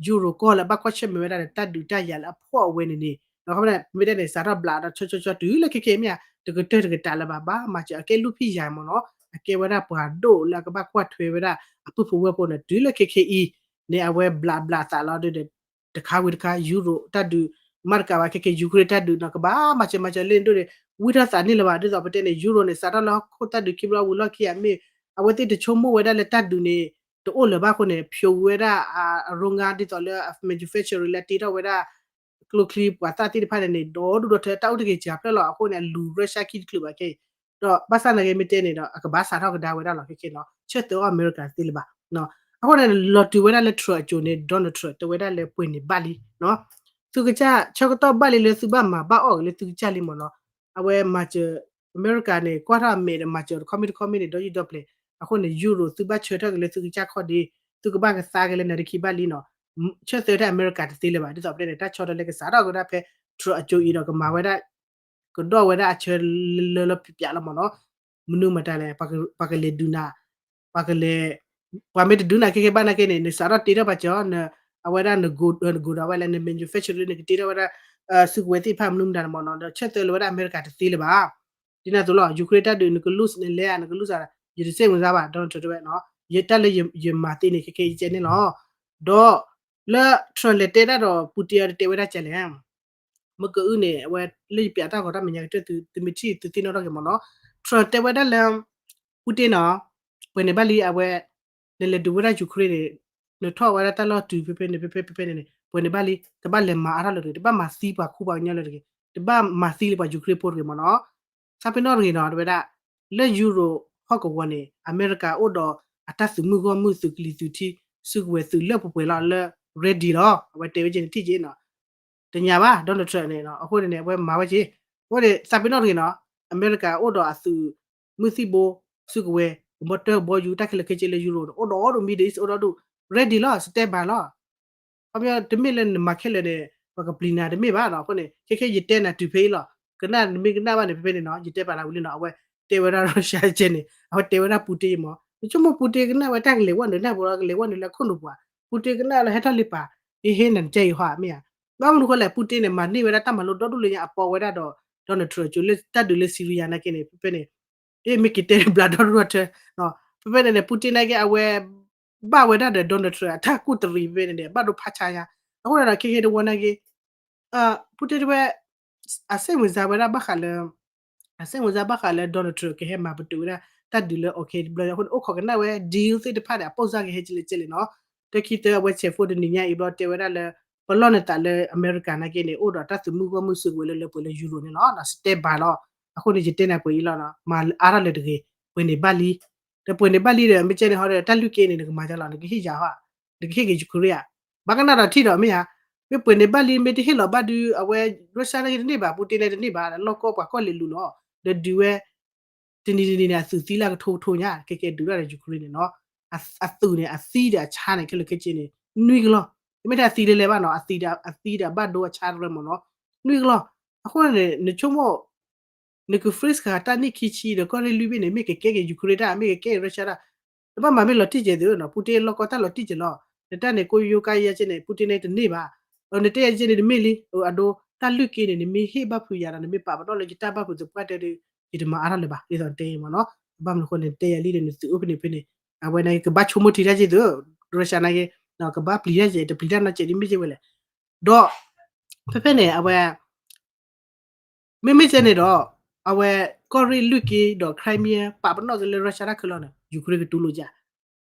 Europe ကီၢ်လၢအဘၣ်ကွၢ်ဆၢၣ်မဲာ်ဝဲဒၣ်ဒီးတၢ်ဒုးတၢ်ယၤလၢအဖှီၣ်အဝဲန့ၣ်န့ၣ် ဒီးခီဖျိမ့ၢ်တဲန့ၣ် စးထီၣ်ဘျးဒီးဆီဆီဆီတုၤလၢခဲခဲအံၤမ့ၢ်ဧါ တကတၢၢ်တကတၢၢ်လၢၤဘၣ် ဘၣ်မၤစၢၤအကဲလူၢ်ဖံးယၤမ့ၢ်နီၤ အကဲဝဲဒၣ်ပှၤဒိၣ်လၢအကဘၣ်ကွၢ်ထွဲဝဲဒၣ်အပုၢ်ဖိဝဲၢ်ဖိန့ၣ် တုၤလၢခဲခဲအံၤန့ၣ် အဝဲဘျးဘျးအသးလီၤဒီး တခါဝံၤတခါ Europe တၢ်ဒုး မၤတကးဘၣ်ခဲခဲ Ukraine တၢ်ဒုးနီၤ ကဘၣ်မၤစၢၤမၤစၢၤလၢန့ၣ်ဒိၣ်န့ၣ် ဝံထီၣ်သးန့ၣ်လၢၤဘၣ် ဒ်သိးပတဲန့ၣ် Europe န့ၣ် စးထီၣ်လၢဟီၣ်ခိၣ်တၢ်ဒုးခံဘျီဝံၤလီၢ်ခံဂၤမ့ၢ် အဝဲသ့ၣ်တဆိကမိၣ်ဝဲဒၣ်လၢတၢ်ဒုးန့ၣ် တအိၣ်လၢၤဘၣ်အဃိန့ၣ် ဖျိဝဲဒၣ်အ အ road ဒ်သိးလၢအ manufacturing လၢတ့ထီၣ်ဝဲဒၣ် ကျိချံပှၤသၣ်သ့ၣ်တဖၣ်န့ၣ်န့ၣ် ဒီဒူၣ်ဒီထၢတၢ်အိၣ်တဂ့ၤစှၤဖျၢၣ်လီၤ အဃိန့ၣ် အလူၤ Russia ခံတချုးဘၣ်ခဲအံၤ ဒီးဘၣ်ဆၣ်သနာ်က့မ့ၢ်တဲန့ၣ်ဒီး အကဘၣ်စးထီၣ်ကဒါဝဲဒၣ်လီၤ ခဲခဲနီၤ ဆၢသၢအီၣ်အမဲရကၤတသ့လၢၤဘၣ် အဃိန့ၣ် လီၤတုၤဝဲဒၣ်လၢ Trump အစိၤန့ၣ် Donald Trump တဲဝဲဒၣ်လၢပှဲၤန့ၣ်ဘၣ်လံ သုကစၢ်ဆၢကတီၢ်ဘၣ်လံလၢသုဘၣ်မၤဘၣ်အီၣ်က့ၤလၢသုကစၢ်လံမ့ၢ်နီၤ အဝဲမၤစၢၤ အမဲရကၤန့ၣ် ကွၢ်ထီၣ်အမဲာ်ဒီးမၤစၢၤတခီမ့ၢ်တခီမ့ၢ်န့ၣ် ဒီယုၢ်ဒီပျဲၤ အဃိန့ၣ် Europe သုဘၣ်ဆၢထၢၣ်က့ၤလၢသုကစၢ်ခီၣ်ဒ့ သုကဘၣ်ကသါက့ၤလၢနၤတခံဘၣ်လံနီၤ ဆၢသၢတၢ်အမဲရကၤတသ့လၢၤဘၣ် ဒ်သိးပတဲန့ၣ် တၢ်ဆီတလဲကစးထီၣ်က့ၤဝဲဒၣ်ဖဲ Trump အစိၤအံၤဒီးကမၤဝဲဒၣ် ကဒီၣ်ဝဲဒၣ်အဆၢလၢလၢပျးလီၤမ့ၢ်နီၤ မနုၤမတၤလဲၣ် ပှၤကလဲၤဒုးနၤ ပှၤကလဲၤ ပှၤမ့ၢ်တဒုးနၤခဲခဲဘၣ်နာ်က့န့ၣ် နစးထီၣ်တ့ထီၣ်ပာ်စၢၤအီၤ အဝဲဒၣ်န နကိးဒီးဝဲလၢန manufacturing နကတ့ထီၣ်ဝဲဒၣ် စုကဝဲၤသ့ၣ်တဖၣ်မနုၤမတၤန့ၣ်မ့ၢ်နီၤ ဒီးဆၢသၢလၢၤဝဲဒၣ်အမဲရကၤတသ့လၢၤဘၣ် ဒ်န့ၣ်အသိးလီၤ Ukraine တၢ်ဒုး နက lose နလဲၤဧါ နက lose ဧါ ယတစဲးဝင်စားဘၣ် Donald Trump တဲဝဲနီၤ ယတၢ်လၢယမၤသ့န့ၣ် ခဲခဲယကဲန့ၣ်လီၤ ဒီးလၢ Trump လဲၤတဲဒၣ်ဒီး Putin အီၤတတဲဝဲဒၣ်ကဲလဲၣ် မ့ၢ်ကအုန့ၣ် အဝဲလၢယပျးတၢ်ဂီၤတၢ်မဲာ်ညါကတၢၢ်သုမ့ၢ်ထံၣ်သုသ့ၣ်နီၣ်ထီၣ်က့ၤမ့ၢ်နီၤ Trump တဲဝဲဒၣ်လၢ Putin နီၤ ပှဲၤန့ၣ်ဘၣ်လံ အဝဲ နလဲၤဒုးဝဲဒၣ် Ukraine န့ၣ် နထီၣ်ဝဲဒၣ်တၢ်လီၢ်တုၤဖဲဖဲန့ၣ် ဖဲဖဲဖဲဖဲန့ၣ်န့ၣ် ပှဲၤန့ၣ်ဘၣ်လံ တဘၣ်လဲၤမၤအါထီၣ်လၢၤတဂ့ၤ တဘၣ်မၤသံပှၤခူပှၤကညီလၢၤတဂ့ၤ တဘၣ်မၤသံလၢပှၤ Ukraine ဖိတဂ့ၤမ့ၢ်နီၤ ဆၣ်ဖဲနီၣ်တဂ့ၤနီၤ တဲဝဲဒၣ် လၢ Europe ဟီၣ်ကဝီၤန့ၣ် အမဲရကၤအိၣ်ဒီးအတၢ်သုးမုၢ်ဂီၢ်မုၢ်သုးကလံၤသုးထံ စုကဝဲၤသုးလၢပှဲၤပှဲၤလီၤလၢ ready လီၤ အဝဲတဲဝဲကဲန့ၣ်ထံၣ်က့ၤနီၤ တညါဘၣ် Donald Trump န့ၣ် အဃိန့ၣ်န့ၣ် အဝဲမၤဝဲက့ၤ အဃိန့ၣ် ဆၣ်ဖဲနီၣ်တဂ့ၤနီၤ အမဲရကၤအိၣ်ဒီးအသုးမုၢ်သံၣ်ဘိ စုကဝဲၤ ကဘီတၢၢ်ကဘီယူၤ တၢ်ခဲလၢာ်ခဲဆ့လၢ Europe န့ၣ် အိၣ်ဒီးအိၣ်ဒီး Middle East အိၣ်ဒီးဒူၣ် ready လီၤ standby လီၤ ခီပညီတမ့ၢ်လၢနမၤခဲလၢာ်န့ၣ် ပှၤကပျံၤနၤတမ့ၢ်ဘၣ်နီၤ အဃိန့ၣ် ခဲခဲယတဲနၤတုၤဖဲအံၤလီၤ ကနၣ်နမ့ၢ်ကနၣ်ဘၣ်န့ၣ် ဖဲဖဲန့ၣ်နီၤ ယတဲပာ်နၤဝံၤလံနီၤ အဝဲတဲဝဲဒၣ် Russia ကဲန့ၣ် အဝဲတဲဝဲဒၣ် Putin မ့ၢ် နဆိကမိၣ် Putin ကနၣ်ဝဲတၢ်ကလဲၤဝဲနုာ် နၢ်ပှၤကလဲၤဝဲနုာ်လၢခိၣ်နူာ်ပှၤ Putin ကနၣ်လၢဟဲထီၣ်လံပာ် ဟ့ၣ်ဟ့ၣ်နၤကဲအံၤဟီမ့ၢ်ဧါ ဘၣ်မနုၤဃိလဲၣ် Putin န့ၣ် မၤန့ၢ်ဝဲဒၣ်တၢ်မၤလိဒီဒူၣ်လၢညါအပီဝဲဒၣ်ဒီး Donald Trump ကၠိလၢတၢ်ဒုးလၢ Syria နာ်က့န့ၣ် ဖဲဖဲန့ၣ် အ့ၣ် မ့ၢ်က့ၤတဲဘျးဒီဒူၣ်ထၢ ဖဲဖဲန့ၣ်န့ၣ် Putin နာ်က့ အဝဲ ဘၣ်ဝဲဒၣ်ဒီး Donald Trump အတၢ်ကူၣ်တရံးဖဲဖဲန့ၣ်န့ၣ် ဘၣ်ဒိဖးဆါညါ အဃိဒီး ခဲခဲတဝီနာ်က့ Putin တဲဝဲ အစဲးဝင်စားဝဲဒၣ်ဘၣ်ဃးလၢ အစဲးဝင်စားဘၣ်ဃးလၢ Donald Trump ကဟဲမၤပတုာ်ဝဲဒၣ် တၢ်ဒုးလၢ okay တဘျီအဃိန့ၣ် အိၣ်ခိးကနၣ်ဝဲ deal သ့ၣ်တဖၣ်န့ၣ် အပိၢ်စၢ်ကဟဲကလဲၣ်ကလဲၣ်နီၤ တခံသၢအဝဲဆဲးဖိတနံၤညါအံၤဘျီတဲဝဲဒၣ်လၢ ပလီၢ်နသးလၢအမဲရကၤနာ်က့န့ၣ် အိၣ်ဒီးတၢ်သုးမုၢ်ဂီၢ်မုၢ်စုကဝဲၤလၢလၢပှဲၤလၢ Europe န့ၣ်လီၤ standby လီၤ အဃိန့ၣ် ယတဲနၤပှဲၤအံၤလီၤ မၤအါထီၣ်လၢၤတဂ့ၤ ပှဲၤန့ၣ်ဘၣ်လံ ဒီးပှဲၤန့ၣ်ဘၣ်လံဒီး မ့ၢ်ကဲန့ၣ်ဟီဒီး တၢ်လုၢ်က့န့ၣ် နကမၤဒ်လဲၣ် နကဟ့ၣ်ယၤဟီ နကဟ့ၣ်က့ၤ Ukraine ဧါ ဘၣ်ကနၣ်ဒီးထံၣ်ဒီးမ့ၢ်ဧါ မ့ၢ်ပှဲၤန့ၣ်ဘၣ်လံ မ့ၢ်တဟ့ၣ်လီၤဘၣ်ဒုး အဝဲ Russia နာ်က့တန့ၢ်ဘၣ် Putin န့ၣ်တန့ၢ်ဘၣ် လီၢ်ကီၢ်ပှၤကီၢ်လဲၤလူၤလီၤ ဒီးဒုးဝဲ တနံၤတနံၤန့ၣ် အသုးသံလၢကထိကထိညါ ကဲကဲဒုးတၢ်ဒီး Ukraine န့ၣ်နီၤ အသုးန့ၣ် အသံဒီးအဆါန့ၣ် ခဲလၢာ်ခဲဆ့န့ၣ် နွံကလီၢ် တမ့ၢ်ထဲအသံလဲၤလဲၤဘၣ်နီၤ အသံဒီးအဘၣ်ဒိအဆါတရၢမ့ၢ်နီၤ နွံကလီၢ် အဃိန့ၣ် နဆိကမိၣ် နက freeze ဃာ်တၢ်နံၣ်ခံဆံဒီး ကီၢ်ရ့ၣ်လွံၢ်ဘ့ၣ်န့ၣ် မ့ၢ်ကကဲက့ၤ Ukraine တၢ် မ့ၢ်ကကဲက့ၤ Russia တၢ် တဘၣ်မၤမ့ၢ်လီၤတံၢ်ကဲၤသုနီၤ Putin လီၢ်ကီၢ်တၢ်လီၤတံၢ်ကဲၤလီၤ နတၢ်န့ၣ် ကိယိကါယဲကဲန့ၣ် Putin န့ၣ်တန့ၢ်ဘၣ် နတဲယဲကဲန့ၣ် တမ့ၢ်လံ အဒိ တၢ်လုၢ်က့န့ၣ် နမ့ၢ်ဟ့ၣ်ဘၣ်ဖုးယၤဒီး နမ့ၢ်ပာ်ပနီၣ်လၢယတၢ်ဘၣ်ဖုးသပှၢ်တၢၢ်ဒီး ယတမၤအါထီၣ်လၢၤဘၣ် ဒ်သိးတဲအံၤမ့ၢ်နီၤ ဘၣ်မနုၤအဃိန့ၣ် တဲယၤလံဒီး နသုးအိၣ်ဖဲန့ၣ်ဖဲန့ၣ် အဝဲန့ၣ်ကဘၣ်ဆိကမိၣ်ထံတၢ်ကဲသု Russia နာ်က့ ကဘၣ်ပျံၤတၢ်ကဲ တပျံၤတၢ်နီတစဲးဒ်မ့ၢ်ကဲဝဲလဲၣ် ဒီး ဖဲဖဲန့ၣ် အဝဲ မ့မ့ၢ်ကဲန့ၣ်ဒီး အဝဲ ကီၢ်ရ့ၣ်လွံၢ်က့ဒီး Crimea ပာ်ပနီၣ်က့ၤလၢ Russia တၢ်ခဲလၢာ်န့ၣ် Ukraine ကတူၢ်လိာ်ယါ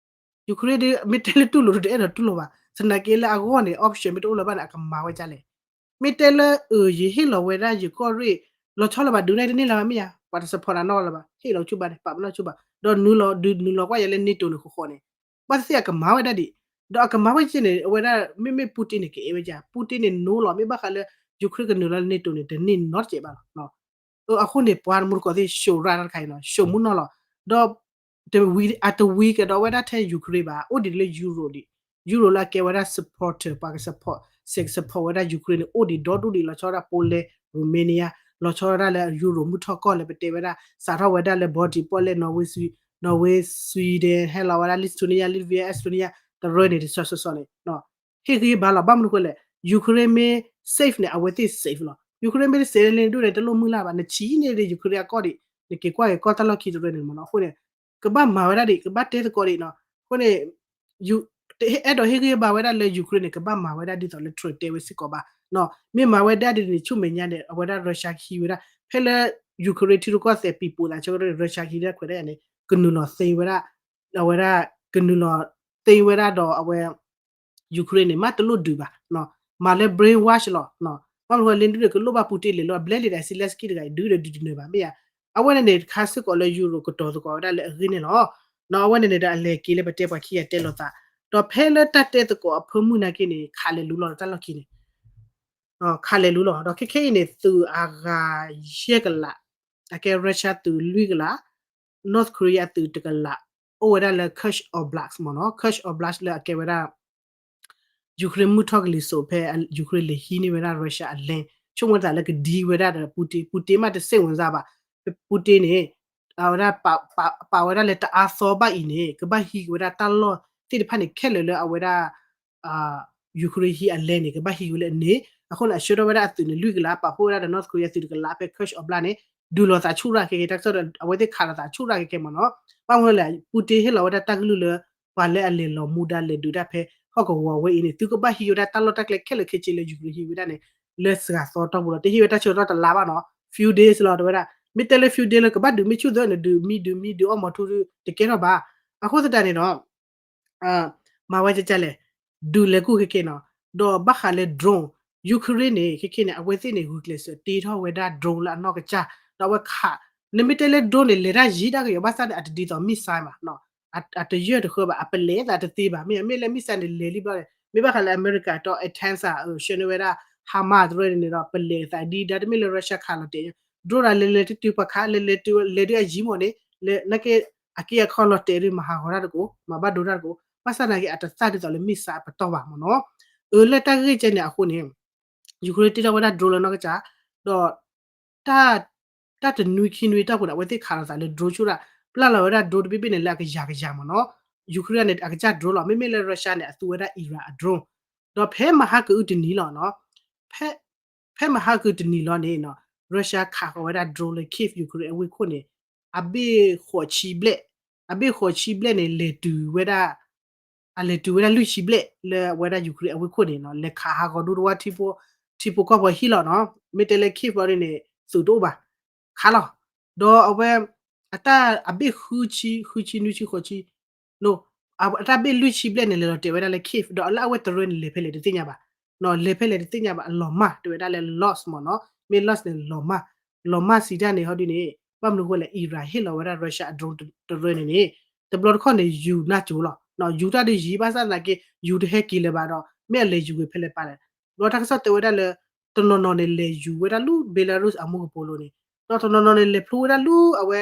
Ukraine ဒ် မ့ၢ်တဲလၢတူၢ်လိာ်ဒီး တအဲၣ်ဒိးတူၢ်လိာ်ဘၣ် သနာ်က့လၢအဂီၢ်န့ၣ် option မ့ၢ်တအိၣ်လၢၤဘၣ်န့ၣ် အကမၤဝဲဒ်လဲၣ် မ့ၢ်တဲလၢ အၢ ယဟ့ၣ်လီၤဝဲဒၣ်ယကီၢ်ရ့ၣ် လီၤဆီလၢၤဘၣ်ဒုးန့ၣ်တန့ၢ်လၢၤဘၣ်မ့ၢ်ဧါ ပှၤတ support နၤနီတဂၤလၢၤဘၣ် ဟ့ၣ်လီၤဆူၣ်ဘၣ်န့ၣ် ပာ်ပနီၣ်ဆူၣ်ဘၣ် ဒီးနုာ်လီၤဒုးနုာ်လီၤကွၢ်ယၤလၢ NATO န့ၣ်ဃီဃီန့ၣ် ဘၣ်သ့ၣ်သ့ၣ်အကမၤဝဲဒၣ်ဒံး ဒီးအကမၤဝဲကဲန့ၣ် အဝဲဒၣ် မ့မ့ၢ် Putin န့ၣ် ကအဲၣ်ဝဲယါ Putin န့ၣ် နိလီၤ မ့ၢ်ဘၣ်ဃးလၢ Ukraine ကနုာ်လီၤလၢ NATO န့ၣ် တန့ၢ်နီတစဲးဘၣ်လီၤ အဃိန့ၣ် ပှၤမူတကိးသ့ၣ် ၡိးရၢ်တၢ်တခါအံၤနီၤ ၡိးမူနီၢ်လီၤ. ဒီး အတဝံၤကဒီးဝဲဒၣ်ထဲ Ukraine ဘၣ် အိၣ်ဒံးလၢ Euro ဒံး Euro လၢအကဲဝဲဒၣ် supporter ပှၤက support စဲးက support ဝဲဒၣ် Ukraine န့ၣ် အိၣ်ဒံးဒီဒူၣ်ဒံး လီၤဆီဒၣ် Poland, Romania, လီၤဆီဒၣ်လၢ Euro မုၢ်ထီၣ်ကီၢ်လၢပတဲဝဲဒၣ် စးထီၣ်ဝဲဒၣ်လၢ Baltic ပီၣ်လဲၣ် Norway, Norway, Sweden ဟဲလီၤဝဲဒၣ် Lithuania, Latvia, Estonia တရၢန့ၣ် တဆီဆီဆီန့ၣ် ဟ့ၣ်ဂံၢ်ဘါလီၤ ဘၣ်မနုၤဃိလဲၣ် Ukraine မ့ၢ် safe န့ၣ် အဝဲသ့ၣ် safe လီၤ. Ukraine မ့ၢ်တ safe န့ၣ်ဒူၣ်န့ၣ် တလိၣ်မုၢ်လၢ်ဘၣ် နဆံးန့ၢ်ဒံး Ukraine အကီၢ်ဒံး နက့ၤကွၢ်က့ၤကီၢ်တၢ်လီၢ်ခံတရၢန့ၣ်မ့ၢ်နီၤ အဃိန့ၣ် ကဘၣ်မၤဝဲဒၣ်ဒံး ကဘၣ်တဲသကိးဒံးနီၤ အဃိန့ၣ် အဲၣ်ဒိးဟ့ၣ်ဂံၢ်ဘါဝဲဒၣ်လၢ Ukraine န့ၣ် ကဘၣ်မၤဝဲဒၣ်ဒ်သိးလၢ Trump တဲဝဲစ့ၢ်ကီးဘၣ်နီၤ မ့ၢ်မၤဝဲဒၣ်ဒ်န့ၣ် ဆူမဲာ်ညါန့ၣ် အဝဲဒၣ် Russia ကဟံးဝဲဒၣ် ဖဲလၢ Ukraine ထံရူၢ်ကီၢ်သဲးပံၤပိာ်သးဆိကတၢၢ်န့ၣ် Russia ကဟံးဝဲဒၣ်ခွဲးဒၣ်ယၤန့ၣ် ကနုာ်လီၤသ့ဝဲဒၣ် အဝဲဒၣ် ကနုာ်လီၤသ့ဝဲဒၣ်ဒီးအဝဲ Ukraine န့ၣ် မ့ၢ်တလိၣ်ဒုးဘၣ် မၤလၢ brainwash လီၤ ဘၣ်မနုၤဃိလၢဒ်န့ၣ် ကလိၣ်ဘၣ် Putin လဲၤလီၤ အဘျဲၣ်လံဒီး Zelensky တဂၤအံၤ ဒုးဒီးဒုးတနၢၤဘၣ် မ့ၢ်ဧါ အဝဲန့ၣ်န့ၣ် တခါစ့ၢ်ကီးလၢ Euro ကတီၤသကိးဝဲဒၣ်လၢအဂ့ၢ်န့ၣ်လီၤ အဝဲန့ၣ်န့ၣ်ဒီးအလဲၤက့ၤလၢပတဲပှၤခံဂၤတဲလိာ်သး ဒီးဖဲလၢတၢ်တဲသကိးအဖၢမုၢ်နာ်က့န့ၣ် ခးလဲၤလူလီၤတၢ်လီၢ်ခံန့ၣ် ခးလဲၤလူလီၤ ဒီးခဲခဲအံၤန့ၣ် သုးအဂၤယဲၢ်ကလး အကဲ Russia သုးလွံၢ်ကလး North Korea သုးတကလး အိၣ်ဝဲဒၣ်လၢ Kursk Oblast မ့ၢ်နီၤ Kursk Oblast လၢအကဲဝဲဒၣ် Ukraine မုၢ်ထီၣ်ကလံၤစိးဖဲ Ukraine လဲၤဟံးန့ၢ်ဝဲဒၣ် Russia အလဲ ဆိကမိၣ်သးလၢကဒံဝဲဒၣ်ဒီး Putin, Putin မ့ၢ်တ စိတ်ဝင်စား ဘၣ် Putin န့ၣ် အဝဲဒၣ် ပာ်ဝဲဒၣ်လၢတအါသီဘၣ်အံၤန့ၣ် ကဘၣ်ဟံးက့ၤဝဲဒၣ်တၢ်လီၢ်သ့ၣ်တဖၣ်န့ၣ်ခဲလၢာ်လၢအဝဲဒၣ် Ukraine ဟံးအလဲန့ၣ် ကဘၣ်ဟံးဝဲလၢအန့ၣ် အဃိန့ၣ် အဆှၢထီၣ်ဝဲဒၣ်အသုးန့ၣ် လွံၢ်ကလး ပာ်ဖှိၣ်ဝဲဒၣ်ဒီး North Korea သုးတကလး ဖဲ Kursk Oblast န့ၣ် ဒုးလိာ်သးဆူၣ်ရၣ်ခဲကဲ တၢ်ကစီၣ်ဒီး အဝဲသ့ၣ်ခးလိာ်သးဆူၣ်ရၣ်ခဲကဲမ့ၢ်နီၤ ဘၣ်မနုၤလဲၣ် Putin ဟ့ၣ်လီၤဝဲဒၣ်တၢ်ကလုၢ်လၢ ပှၤလၢအလဲၤလီၤမူဒါလဲၤဒုးတၢ်ဖဲဟီၣ်ကဝီၤဝဲအံၤန့ၣ် သုကဘၣ်ဟံးဝဲဒၣ်တၢ်လီၢ်တၢ်ကျဲခဲလၢာ်ခဲဆ့လၢ Ukraine ဟံးဝဲဒၣ်န့ၣ် လၢစှၤသီတီၢ်ပူၤလီၤ တဟ့ၣ်ဝဲတၢ်ဆၢကတီၢ်တလါဘၣ်နီၤ few days လီၤ တဲဝဲဒၣ် မ့ၢ်တဲလၢ few days လၢကဘၣ်ဒုးမ့ၢ်ဆူၣ်သၢနဒုးမံဒုးမံဒုးအီၣ်မီၤထူ တကဲထီၣ်ဘၣ် အဃိသတးန့ၣ်ဒီး မၤဝဲကကလဲၣ် ဒုးလဲၤကူၣ်ခဲကဲနီၤ ဒီးဘၣ်ဃးလၢ drone Ukraine န့ၣ် ခဲခဲန့ၣ် အဝဲသ့ၣ်န့ၣ် ဂုာ်ကျဲးစၢးတ့ထီၣ်ဝဲဒၣ် drone လၢအနီၢ်ကစၢ် ဒီးအဝဲခး နမ့ၢ်တဲလၢ drone န့ၣ် လဲၤတၢ်ယံၤတၢ်ကယီၤဘၣ်ဆၣ်န့ၣ် အတဒ်သိး missile ဘၣ် အတယၢၢ်တဃၢဘၣ် အပလဲၤသးတသ့ဘၣ် မ့ၢ်မ့ၢ်လၢ missile န့ၣ် လဲၤလံဘျီန့ၣ် မ့ၢ်ဘၣ်ဃးလၢအမဲရကၤတီ အ tanks ဆှၢန့ၢ်ဝဲဒၣ် HIMARS တရၢန့ၣ်ဒီး ပလဲၤသးဒ်ဒါတမ့ၢ်လၢ Russia ခးလီၤတဲာ် drone ဒၣ်လဲၤလဲၤတုၤတုၤပှၤခး လဲၤလဲၤတုၤလဲၤဒုးအယံၤမ့ၢ်န့ၣ် လၢနာ်က့ အက့အခီလီၤတဲာ်ဒုး မၤဟးဂီၤတၢ်တကိး မၤဘၣ်ဒိတၢ်တကိး ဘၣ်ဆၣ်နာ်က့ အတသၣ်ဒ်သိးလၢ missile အပတီၢ်ဘၣ်မ့ၢ်နီၤ အၢလၢတၢ်ဂ့ၢ်ကဲန့ၣ်အဃိန့ၣ် Ukraine တ့ထီၣ်ဝဲဒၣ် drone လၢနီၢ်ကစၢ် ဒီး တၢ်တနွံခံနွံတၢ်ပူၤန့ၣ် အဝဲသ့ၣ်ခးလိာ်သးလၢ drone ဆူၣ်ရၣ် ပျၢ်လီၤဝဲဒၣ် drone တဘ့ၣ်ဘ့ၣ်န့ၣ်လၢအကယၤကယၤမ့ၢ်နီၤ Ukraine န့ၣ် အကစၢ် drone လီၤ မ့မ့ၢ်လၢ Russia န့ၣ် အသူဝဲဒၣ် Iran အ drone ဒီးဖဲမဟါကအုတနံၤလီၤနီၤ ဖဲ ဖဲမဟါကအုတနံၤလီၤန့ၣ်နီၤ Russia ခးဃီၤဝဲဒၣ် drone လၢ Kyiv Ukraine အဝ့ၢ်ခိၣ်န့ၣ် အဘ့ၣ်ဃိးဆံဘျဲၣ် အဘ့ၣ်ဃိးဆံဘျဲၣ်န့ၣ် လဲၤတုၤဝဲဒၣ် အလဲၤတုၤဝဲဒၣ်လွံၢ်ဆံဘျဲၣ်လၢအဝဲဒၣ် Ukraine အဝ့ၢ်ခိၣ်န့ၣ်နီၤ လဲၤခးဟးဂီၤဒူတဝၢ် ထံဖိကီၢ်ဖိဟံၣ်လီၤနီၤ မ့ၢ်တဲလၢ Kyiv ဘျီန့ၣ် သုးတအိၣ်ဘၣ် ခးလီၤ ဒီးအဝဲ အတၢ်အဘ့ၣ်ဃုဆံ ဃုဆံ နွံဆံ ဃိးဆံ အတၢ်ဘ့ၣ်လွံၢ်ဆံဘျဲၣ်န့ၣ် လဲၤလီၤတဲာ်ဝဲဒၣ်လၢ Kyiv ဒီးလၢအဝဲတရၢန့ၣ် လဲၤဖဲလဲၣ်တသ့ၣ်ညါဘၣ် လဲၤဖဲလဲၣ်တသ့ၣ်ညါဘၣ် အလီၤမၢ် တဲဝဲဒၣ်လၢ lost မ့ၢ်နီၤ မ့ၢ် lost န့ၣ် လီၤမၢ် လီၤမၢ်စံးတၢ်န့ၣ် ဟီဒုန့ၣ် ဘၣ်မနုၤအဃိလဲၣ် Iran ဟ့ၣ်လီၤဝဲဒၣ် Russia အ drone တရၢန့ၣ်န့ၣ် တဘျီတခီၣ်န့ၣ် ယူၤနၢ်ကၠိလီၤ ယူၤတၢ်ဒုးယံၤ ဘၣ်ဆၣ်သနာ်က့ ယူၤတဟဲက့ၤလၢၤဘၣ်ဒီး မ့ၢ်အလဲၤယူၤဝဲဖဲလဲၣ်ပၢ်လဲၣ် ဘျီတၢ်ကစီၣ်တဲဝဲဒၣ်လၢ တနီၤနီၤန့ၣ် လဲၤယူၤဝဲဒၣ်လၢ Belarus အမူကပိာ်လိၤန့ၣ် ဒီးတနီၤနီၤန့ၣ် လဲၤဖျိဝဲဒၣ်လၢအဝဲ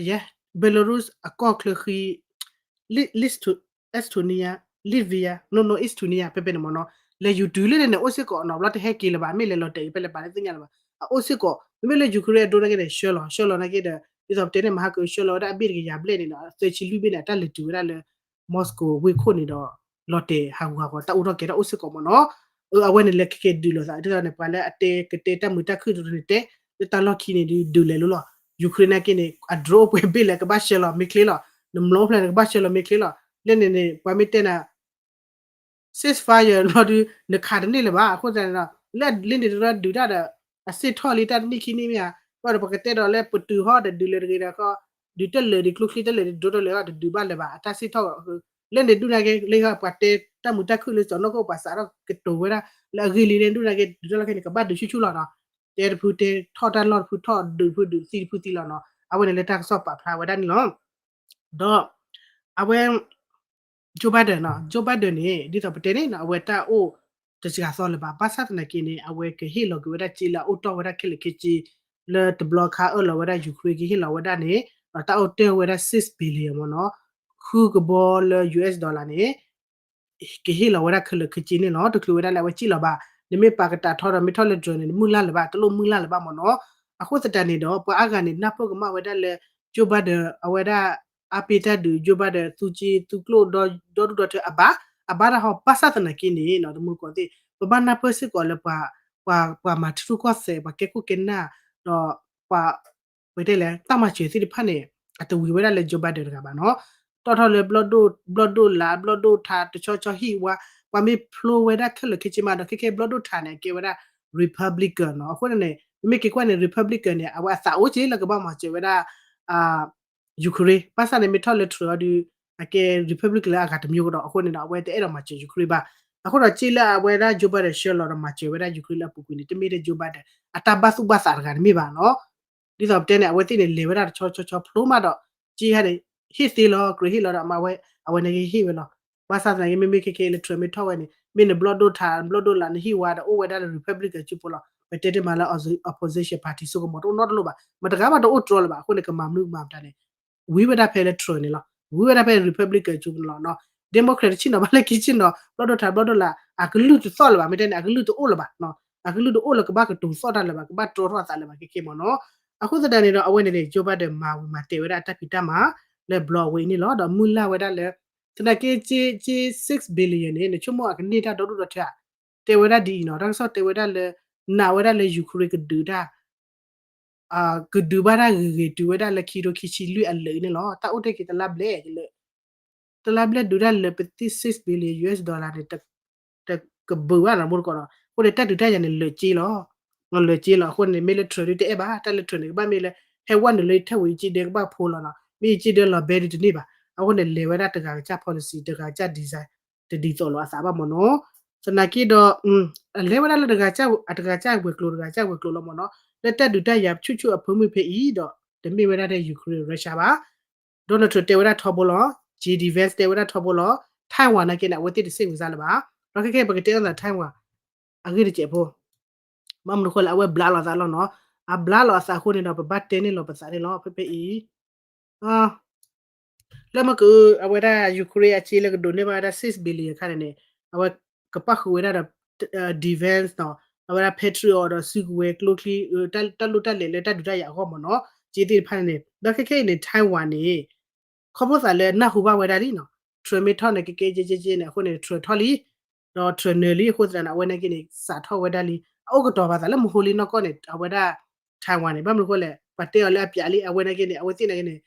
ယဲ Belarus အကီၢ်ချၢဃံ Estonia, Latvia, no no Estonia ဖဲဖဲန့ၣ်မ့ၢ်နီၤ လဲၤယူၤတုၤလၢန့ၣ်န့ၣ် အိၣ်စ့ၢ်ကီးနီၤ ဘျီတဟဲက့ၤလၢၤဘၣ် မ့ၢ်လဲၤလီၤတဲာ်ဖဲလဲၣ်ပၢ်တသ့ၣ်ညါလၢၤဘၣ် အအိၣ်စ့ၢ်ကီး မ့မ့ၢ်လၢ Ukraine အ drone နာ်က့န့ၣ် ဆှၢလီၤ ဆှၢလီၤနာ်က့ဒီး ဒ်သိးပတဲန့ၣ် မဟါကဆှၢလီၤဝဲဒၣ်အဘ့ၣ်တကယၤဘျဲၣ်န့ၣ်နီၤ သၢဆံလွံၢ်ဘ့ၣ်န့ၣ် အတၢ်လဲၤတုၤဝဲဒၣ်လၢ Moscow ဝ့ၢ်ခိၣ်န့ၣ်ဒီး လီၤတဲာ်ဟးဂူာ်ဟးဂီၤတၢ်အိၣ်ထီၣ်ကဲထီၣ်အိၣ်စ့ၢ်ကီးမ့ၢ်နီၤ အဝဲန့ၣ်လဲၤကကဲဒုးလိာ်သး ဒ်သိးန့ၣ် ပှၤလၢအတဲကတဲတၢ်မုာ်တၢ်ခုၣ်တရၢန့ၣ်တဲ လၢတၢ်လီၢ်ခံန့ၣ်ဒုးဒုးလဲၤလိၤလီၤ Ukraine နာ်က့န့ၣ် အ drone အိၣ်ပှဲၤဘ့ၣ်လဲၣ် ကဘၣ်ဆှၢလီၤမ့ၢ်ချ့လီၤ နမျိာအိၣ်ဖျဲၣ်န့ၣ် ကဘၣ်ဆှၢလီၤမ့ၢ်ချ့လီၤ လၢန့ၣ်န့ၣ် ပှၤမ့ၢ်တဲနၤ ceasefire လီၤဒုး နခးတန့ၢ်လၢၤဘၣ် အဃိသတးန့ၣ်ဒီး လၢလ့န့ၣ်တရၢဒုးတၢ်ဒီး အစ့ၣ်ထီၣ်လံတၢ်တနံၣ်ခံနံၣ်မ့ၢ်ဧါ ဘၣ်ဒီးပကတဲဒီးလၢပတုာ်ဟီၣ်ဒီးဒုးလဲၤတဂ့ၤဒီးဃီ ဒုးတလၢာ်ဒံးကျိချံတလၢာ်ဒံးဒိတလၢာ်ဟီၣ်တဒုးဘၣ်လၢၤဘၣ် အတၢ်စ့ၣ်ထီၣ် လၢန့ၣ်ဒုးနာ်က့ လၢပှၤတဲတၢ်မုာ်တၢ်ခုၣ်လၢစီၤနီၢ်ခိၣ်ပှၤစးထီၣ်ကတိၤဝဲဒၣ် လၢအဂ့ၢ်လံလၢဒုးနာ်က့ ဒုးတၢ်လီၢ်ခဲန့ၣ် ကဘၣ်ဒုးဆူၣ်ဆူၣ်လီၤနီၤ တဲတဖုတဲထီၣ်တၢ်လီၢ်တဖုထီၣ်ဒုးတဖုဒုးသံတဖုသံလီၤနီၤ အဝဲန့ၣ်လၢတၢ်ကစီၣ်ပာ်ဖျါဝဲဒၣ်န့ၣ်လီၤ ဒီး အဝဲ Joe Biden နီၤ Joe Biden န့ၣ် ဒ်သိးပတဲန့ၣ်နီၤ အဝဲတၢ်အိၣ် တစှၤသီလၢၤဘၣ်. ဘၣ်ဆၣ်သနာ်က့န့ၣ် အဝဲကဟ့ၣ်လီၤက့ၤဝဲဒၣ်စ့လၢအအိၣ်တီၢ်ဝဲဒၣ်ခဲလၢာ်ခဲဆ့ လၢတဘျီခါအၢၣ်လီၤဝဲဒၣ် Ukraine ကဟ့ၣ်လီၤဝဲဒၣ်န့ၣ် ဒီးတၢ်အိၣ်တ့ၢ်ဝဲဒၣ် six billion မ့ၢ်နီၤ, ဃုကဘီလၢ US dollar န့ၣ် ကဟ့ၣ်လီၤဝဲဒၣ်ခဲလၢာ်ခဲဆ့န့ၣ်လီၤ. တချုးဝဲဒၣ်လၢအဝဲစံၣ်လီၤဘၣ်, နမ့ၢ်ပာ်ကတၢ်ထီဒီးမ့ၢ်ထီၣ်လၢ drone န့ၣ် နမုၢ်လၢ်လၢၤဘၣ်, တလိၣ်မုၢ်လၢ်လၢၤဘၣ်မ့ၢ်နီၤ. အဃိသတးန့ၣ်ဒီး ပှၤအါဂၤန့ၣ် နၢ်ပၢၢ်ကမၣ်ဝဲဒၣ်လၢ Joe Biden အဝဲဒၣ် အါပ့ၤတၢ်ဒုး Joe Biden သူစ့သူကျိၣ်ဒီဒူၣ်ဒီထၢအဘၣ်, အဘၣ်တၢ်ဟီ ဘၣ်ဆၣ်သနာ်က့န့ၣ်နီၤ တမူတကိးသ့ၣ် ပဘၣ်နၢ်ပၢၢ်စ့ၢ်ကီးလၢပှၤ ပှၤ ပှၤမၤထူကီၢ်သဲး ပှၤကဲခိၣ်ကဲနၢ် ဒီးပှၤ ပတဲလဲၣ် တၢ်မၤစၢၤသ့ၣ်တဖၣ်န့ၣ် အတဝံၤဝဲဒၣ်လၢ Joe Biden တဂၤဘၣ်နီၤ. တီၢ်ထီၣ်လၢ ဘျီၣ်ဒိၣ်လး ဘျီၣ်ဒိၣ်ထး တဆီဆီဟံၣ်ဝါ ပှၤမ့ၢ်ဖျိဝဲဒၣ်ခဲလၢာ်ခဲဆ့မးဒီး ခဲခဲဘျီၣ်ဒိၣ်ထးန့ၣ် အကဲဝဲဒၣ် Republican နီၤ. အဃိန့ၣ် ပမ့ၢ်က့ၤကွၢ်န့ၣ် Republican န့ၣ် အဝဲအသးအိၣ်က့ၤလၢကဘၣ်မၤစၢၤဝဲဒၣ် Ukraine ဘၣ်ဆၣ်န့ၣ် မ့ၢ်ထီၣ်လၢ Trump အီၤဒီး အကဲ Republican လၢအဂၤတမျိုးကဒီး အဃိန့ၣ်ဒီး အဝဲတအဲၣ်ဒိးမၤစၢၤ Ukraine ဘၣ်. အဃိဒီးစ့လၢအဝဲဒၣ် Joe Biden ဆှၢလီၤဒီးမၤစၢၤဝဲဒၣ် Ukraine လၢအပူၤကွံာ်န့ၣ် တမ့ၢ်ထဲ Joe Biden အတၢ်ဘၣ်သူၣ်ဘၣ်သးတဂၤန့ၣ်မ့ၢ်ဘၣ်နီၤ. ဒ်သိးပတဲန့ၣ် အဝဲသ့ၣ်န့ၣ် လဲၤဝဲဒၣ်တဆီဆီဆီဖျိမးဒီး စ့ဟဲန့ၣ် ဟ့ၣ်သ့လီၤ ကြၢးဟ့ၣ်လီၤဒီး အဝဲ အဝဲန့ၣ်ကဟ့ၣ်ဝဲလီၤ. ဘၣ်ဆၣ်သနာ်က့ မ့မ့ၢ်ခဲခဲလၢ Trump မ့ၢ်ထီၣ်ဝဲန့ၣ် မ့ၢ်နဘျီၣ်ဒိၣ်ထး ဘျီၣ်ဒိၣ်လး နဟံၣ်ဝါဒီးအိၣ်ဝဲဒၣ်လၢ Republican စုပူၤလီၤ. ပတဲတ့ၢ်မးလၢ opposition party ဆိကမိၣ်တအိၣ်နီတလိၣ်ဘၣ်. မတဂၤဘၣ်တအိၣ်တြီလၢၤဘၣ်. အဃိန့ၣ် ကမၤမနုၤကမၤမတၤန့ၣ် ဝံၤဝဲဒၣ်ဖဲလၢ Trump န့ၣ်လီၤ. ဝံၤဝဲဒၣ်ဖဲ Republican စုပူၤန့ၣ်လီၤ. Democrat တဆံၣ်နီၤဘၣ်လၢခံဆံၣ်နီၤ ဘျီၣ်ဒိၣ်ထး ဘျီၣ်ဒိၣ်လး အကလုၢ်တသီၣ်လၢၤဘၣ်. မ့ၢ်တဲန့ၣ် အကလုၢ်တအိၣ်လၢၤဘၣ်. အကလုၢ်တအိၣ်လၢကဘၣ်ကတိၤသီၣ်တၢ်လၢၤဘၣ် ကဘၣ်တြီထီၣ်အသးလၢၤဘၣ် ခဲခဲမ့ၢ်နီၤ. အဃိသတးန့ၣ်ဒီး အဝဲန့ၣ်န့ၣ် Joe Biden မၤဝံၤမၤတဲာ်ဝဲဒၣ်အတၢ်ဖံးတၢ်မၤလၢဘျီအဝဲအံၤန့ၣ်လီၤ. ဒီးမုၢ်လၢ်ဝဲဒၣ်လၢ သနာ်က့ စ့ six billion န့ၣ် နဆိကမိၣ်အကန့ၢ်တၢ်ဒီဒူၣ်ဒီထၢဧါ. တဲဝဲဒၣ်ဒ်အံၤနီၤ တၢ်ကစီၣ်တဲဝဲဒၣ်လၢ နာ်ဝဲဒၣ်လၢ Ukraine ကဒုးတၢ် ကဒုးဘၣ်တၢ်ဂ့ၤဂ့ၤတုၤဝဲဒၣ်လၢခံထိခံဆံလွံၢ်အလၢာ်အံၤန့ၣ်လီၤ. တၢ်အိၣ်တ့ၢ်က့ၤတလါဘျဲၣ်လၢ တလါဘျဲၣ်ဒုးတၢ်လၢပသံၣ် six billion US dollar န့ၣ် တကဘုးဘၣ်နီၤ မူတကိးနီၤ. အဃိန့ၣ် တၢ်ဒုးတၢ်ယၤန့ၣ် လၢာ်က့လီၤ. လၢာ်က့လီၤ. အဃိန့ၣ် မ့ၢ်လၢ Trump ဒုးတအဲၣ်ဘၣ် တၢ်လၢ Trump န့ၣ် ကဘၣ်မ့ၢ်လၢ ဟဲဝဲနုာ်လၢယထၢၣ်ဝံၤ ယစ့ဒၢကဘၣ်ဖိလီၤနီၤ. မ့ၢ်ယစ့ဒၢလီၤဘဲဒုးတန့ၢ်ဘၣ်. အဃိန့ၣ် လဲၤဝဲဒၣ်တဂၤကစၢ် policy တဂၤကစၢ် design တဒ်သိးလိာ်အသးဘၣ်မ့ၢ်နီၤ. သနာ်က့ဒီး အလဲၤဝဲဒၣ်လၢတဂၤကစၢ်ဝဲၤကျိၤ တဂၤကစၢ်ဝဲၤကျိၤလီၤမ့ၢ်နီၤ. လၢတၢ်ဒုးတၢ်ယၤဆူၣ်ဆူၣ်အဖၢမုၢ်ဖဲအံၤဒီး တမ့ၢ်ဝဲဒၣ်ထဲ Ukraine Russia ဘၣ်. Donald Trump တဲဝဲဒၣ်ထီဘိလီၤ. J D Vance တဲဝဲဒၣ်ထီဘိလီၤ. Taiwan နာ်က့န့ၣ် အဝဲသ့ၣ်တစ့ၣ်ဝံၤစၢ်လၢၤဘၣ်. ဒီးခဲခဲပကတဲအီၤသး Taiwan အဂ့ၢ်တစဲးဖိ ဘၣ်မနုၤဃိလဲၣ် အဝဲဘျါလီၤသးလီၤနီၤ. အဘျါလီၤအသးအဃိန့ၣ်ဒီး ပဘၣ်တဲန့ၢ်လီၤပသးန့ၣ်လီၤ ဖဲဖဲအံၤ လၢမ့ၢ်က အဝဲဒၣ် Ukraine အစ့လၢကဒိးန့ၢ်ဘၣ်ဝဲဒၣ် six billion ခါန့ၣ်န့ၣ် အဝဲကပၣ်ဃုာ်ဝဲဒၣ်ဒီး defense နီၤ အဝဲဒၣ် Patriot ဒီးစုကဝဲၤကျိချံ တၢ်လိၣ်တၢ်လဲၤလၢတၢ်ဒုးတၢ်ယၤအဂီၢ်မ့ၢ်နီၤ စ့သ့ၣ်တဖၣ်န့ၣ်န့ၣ် ဒီးခဲခဲအံၤန့ၣ် Taiwan န့ၣ် ခီဖျိသးလၢနၢ်ဟူဘၣ်ဝဲဒၣ်လံနီၤ Trump မ့ၢ်ထီၣ်န့ၣ် ကကဲကဲကဲကဲန့ၣ် အဃိန့ၣ် Trump ထီၣ်လံ ဒီး Trump နၢၤလံအဃိသတးန့ၣ် အဝဲနာ်က့န့ၣ် စးထီၣ်ဝဲဒၣ်လံ အအိၣ်ကတီၤပာ်သးလၢမဟိလံနီၢ်ကီၢ်န့ၣ် အဝဲဒၣ် Taiwan န့ၣ် ဘၣ်မနုၤဃိလဲၣ် ပှၤတဲအီၤလၢအပျးလံ အဝဲနာ်က့န့ၣ် အဝဲသ့ၣ်နာ်က့န့ၣ်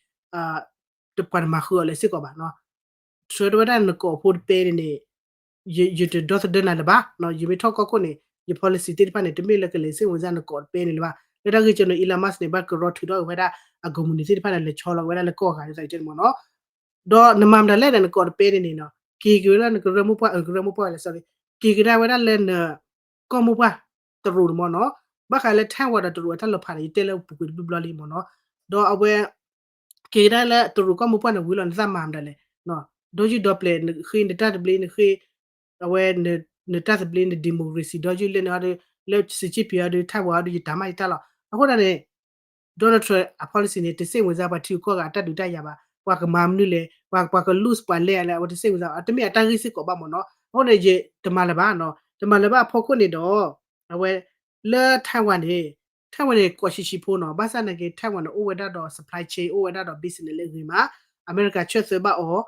တပှၤတမၤဃုာ်အီၤလၢစ့ၢ်ကီးဘၣ်နီၤ Trump တဲဝဲဒၣ်နကိးဖိတပဲန့ၣ်န့ၣ် ယတဒီသဒၢနၤလၢၤဘၣ် ယမ့ၢ်ထီၣ်ကီၢ်ခိၣ်န့ၣ် ယ policy သ့ၣ်တဖၣ်န့ၣ် တမ့ၢ်လၢကလဲၤစ့ၣ်ဝင်စၢ်နကိးတပဲန့ၣ်လၢၤဘၣ် လၢတၢ်ဂ့ၢ်ကၢန့ၣ် Elon Musk န့ၣ် ဘၣ်ကရီထုးထီၣ်ဝဲဒၣ်အကုမ္ပဏီသ့ၣ်တဖၣ်န့ၣ် လဲၤဆီလီၤဝဲဒၣ်လၢကီၢ်ဂၤဒ်သိးအံၤတဲန့ၣ်မ့ၢ်နီၤ ဒီးနမၤမတၤလဲၣ်ဒီးနကိးတပဲန့ၣ်န့ၣ်နီၤ က့ၤက့ၤဝဲဒၣ်နကရၢမိၢ်ပှၢ် ကရၢမိၢ်ပှၢ်လဲၣ် sorry က့ၤကဒါဝဲဒၣ်လၢန ကီၢ်မိၢ်ပှၢ် တရူးန့ၣ်မ့ၢ်နီၤ ဘၣ်ဃးလၢ Taiwan ဒီးတရူးအတၢ်လီၤဖးန့ၣ် ယတဲလၢပူၤကွံာ်တဘျီဘျီလံမ့ၢ်နီၤ ဒီးအဝဲ က့ၤကဒါလၢတရူးကီၢ်မိၢ်ပှၢ်န့ၣ်ဝံၤလီၤ နသးမၤမတၤလဲၣ် ဒီယုၢ်ဒီပျဲၢ် နဃ့နတၢ်သဘျ့ နဃ့ အဝဲ နတၢ်သဘျ့ န democracy ဒီယုၢ်လၢန့ၣ်ဒီး လၢ Xi Jinping အီၤဒီး Taiwan အီၤဒီး ယတၢ်မၤယတၢ်လီၤ အဃိဒၣ်န့ၣ် Donald Trump အ policy န့ၣ် တစ့ၣ်ဝင်စၢ်ပှၤထံဂုၤကီၢ်ဂၤအတၢ်ဒုးတၢ်ယၤဘၣ် ပှၤကမၤမနုၤလဲၣ် ပှၤ ပှၤက lose ပှၤလဲၤလဲၣ် အဝဲတစ့ၣ်ဝင်စၢ် အတမ့ၢ်အတၢ်ဂ့ၢ်စ့ၢ်ကီးဘၣ်မ့ၢ်နီၤ အဃိန့ၣ် ယတမၤလၢၤဘၣ်နီၤ တမၤလၢၤဘၣ်အဖီခိၣ်န့ၣ်ဒီး အဝဲ လၢ Taiwan န့ၣ် Taiwan န့ၣ် ကိးဆံးဆံးဖိနီၤ ဘၣ်ဆၣ်နာ်က့ Taiwan န့ၣ် အိၣ်ဝဲဒၣ်ဒီး supply chain အိၣ်ဝဲဒၣ်ဒီး business လၢအဂ့ၤမး အမဲရကၤဆၢသၢဘၣ်အီၤ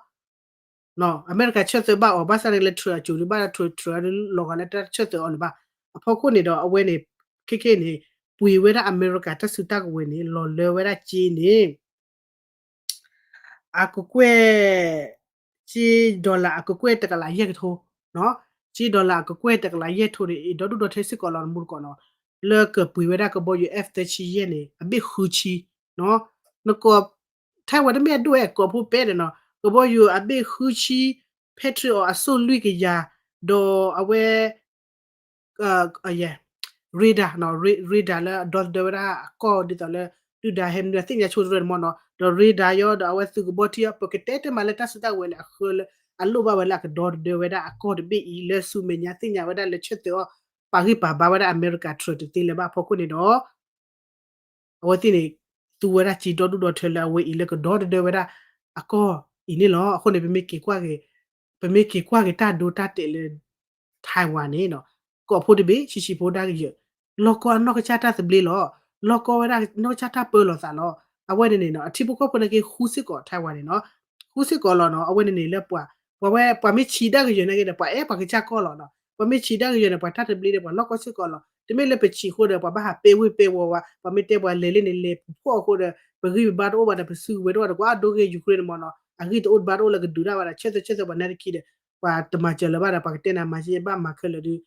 အမဲရကၤဆၢသၢဘၣ်အီၤ ဘၣ်ဆၣ်န့ၣ်လၢ Trump အစိၤဒုးဘၣ် Trump Trump ဒုးလီၤဂာ်လၢတၢ်ဆၢသၢအီၤလၢၤဘၣ် အဖီခိၣ်န့ၣ်ဒီး အဝဲန့ၣ် ခဲခဲန့ၣ် ပှ့ၤဝဲဒၣ်အမဲရကၤတၢ်စုတၢ်ကဝဲၤန့ၣ် လီၤလၢဝဲဒၣ်စ့န့ၣ် အကကွဲၢ် စ့ dollar အကကွဲၢ်တကလးယဲၢ်ကထိ စ့ dollar အကကွဲၢ်တကလးယဲၢ်ကထိန့ၣ် ဒီဒူၣ်ဒီထၢစ့ၢ်ကီးလီၤ နမူတကိးနီၤ လၢကပှ့ၤဝဲဒၣ်ကဘီယူၤ F thirty-seven ယဲၢ်န့ၣ် အဘ့ၣ်ဃုဆံ နကိး ထဲဝဲတမ့ၢ်အဒိၣ်ဝဲ ကိးဖိပဲန့ၣ်နီၤ ကဘီယူၤအဘ့ၣ်ဃုဆံ Patriot အစိၣ်လွံၢ်ကယၤ ဒီးအဝဲ radar နီၤ radar လၢအဒီသဒၢဝဲဒၣ်အကီၢ်ဒ်သိးလၢ ဒုၣ်ဒါဟဲမနုၤသ့ၣ်ညါဆိတရၢန့ၣ်မ့ၢ်နီၤ ဒီး radar ယီၤ ဒီးအဝဲသုးကဘီထံအီၤ ပကတဲတမံၤလၢတၢ်စုတၢ်ကဝဲၤလၢအဃၢလၢ အလိၣ်ဘၣ်ဝဲလၢအကဒီတဒၢဝဲဒၣ်အကီၢ်တဘ့ၣ်အံၤ လၢဆူမဲာ်ညါသ့ၣ်ညါဝဲဒၣ်လၢဆၢသၢၣ်အီၣ် ပာ်ဂံၢ်ပာ်ဘါဝဲဒၣ်အမဲရကၤ Trump တသ့လၢၤဘၣ်အဖီခိၣ်န့ၣ်ဒီး အဝဲသ့ၣ်န့ၣ် သူဝဲဒၣ်စ့ဒီဒူၣ်ဒီထၢလၢအဝဲအံၤလၢကဒီတဒၢဝဲဒၣ်အကီၢ်အံၤန့ၣ်လီၤ. အဃိန့ၣ် ပမ့ၢ်က့ၤကွၢ်က့ၤ ပမ့ၢ်က့ၤကွၢ်က့ၤတၢ်ဒိတၢ်တဲာ်လၢ Taiwan န့ၣ်နီၤ ကိးဖိတဘ့ၣ် ဆံးဆံးဖိဒၣ်ကယၢၤ လီၢ်ကီအနီၢ်ကစၢ်တၢ်သဘျ့လီၤ. လီၢ်ကီဝဲဒၣ်နီၢ်ကစၢ်တၢ်ပၢလီၤသးလီၤ. အဝဲန့ၣ်န့ၣ်နီၤ အထံဖိကီၢ်ဖိနာ်က့ဃူစ့ၢ်ကီး Taiwan န့ၣ်နီၤ ဃူစ့ၢ်ကီးလီၤနီၤ. အဝဲန့ၣ်န့ၣ်လၢပှၤ ပှၤဝဲ ပှၤမ့ၢ်ဆံးဒၣ်ကယၢၤနာ်က့ဒီး ပှၤအဲၣ်ပှၤကစၢ်ကီၢ်လီၤနီၤ. ပှၤမ့ၢ်ဆံးဒၣ်ကယၢၤန့ၣ် ပှၤတၢ်သဘျ့ဒီး ပှၤလီၢ်ကီစ့ၢ်ကီးလီၤ. တမ့ၢ်လၢပဆံးအဃိဒီး ပှၤဘၣ်ဟးပဲဝ့ၢ်ပဲဝီၤဝဲ ပှၤမ့ၢ်တဲပှၤလဲၤလၢန့ၣ် လဲၤပူၤဖှီၣ်အဃိဒီး ပဂံၢ်ပဘါတအိၣ်ဘၣ်ဒီး ပစုကဝဲၤတအိၣ်ဘၣ်ဒီး ကွၢ်ဒိဂ့ၤ Ukraine န့ၣ်မ့ၢ်နီၤ အဂံၢ်တအိၣ်တဘါတအိၣ်လၢကဒုးတၢ်ဘၣ်ဒီး ဆၢသၢဆၢသၢပှၤနဲတခံဒီး ပှၤတမၤစၢၤလၢၤဘၣ်ဒီး ပှၤကတဲန့ၣ် မၤစၢၤဘၣ်မၤခဲလၢာ်ဒီး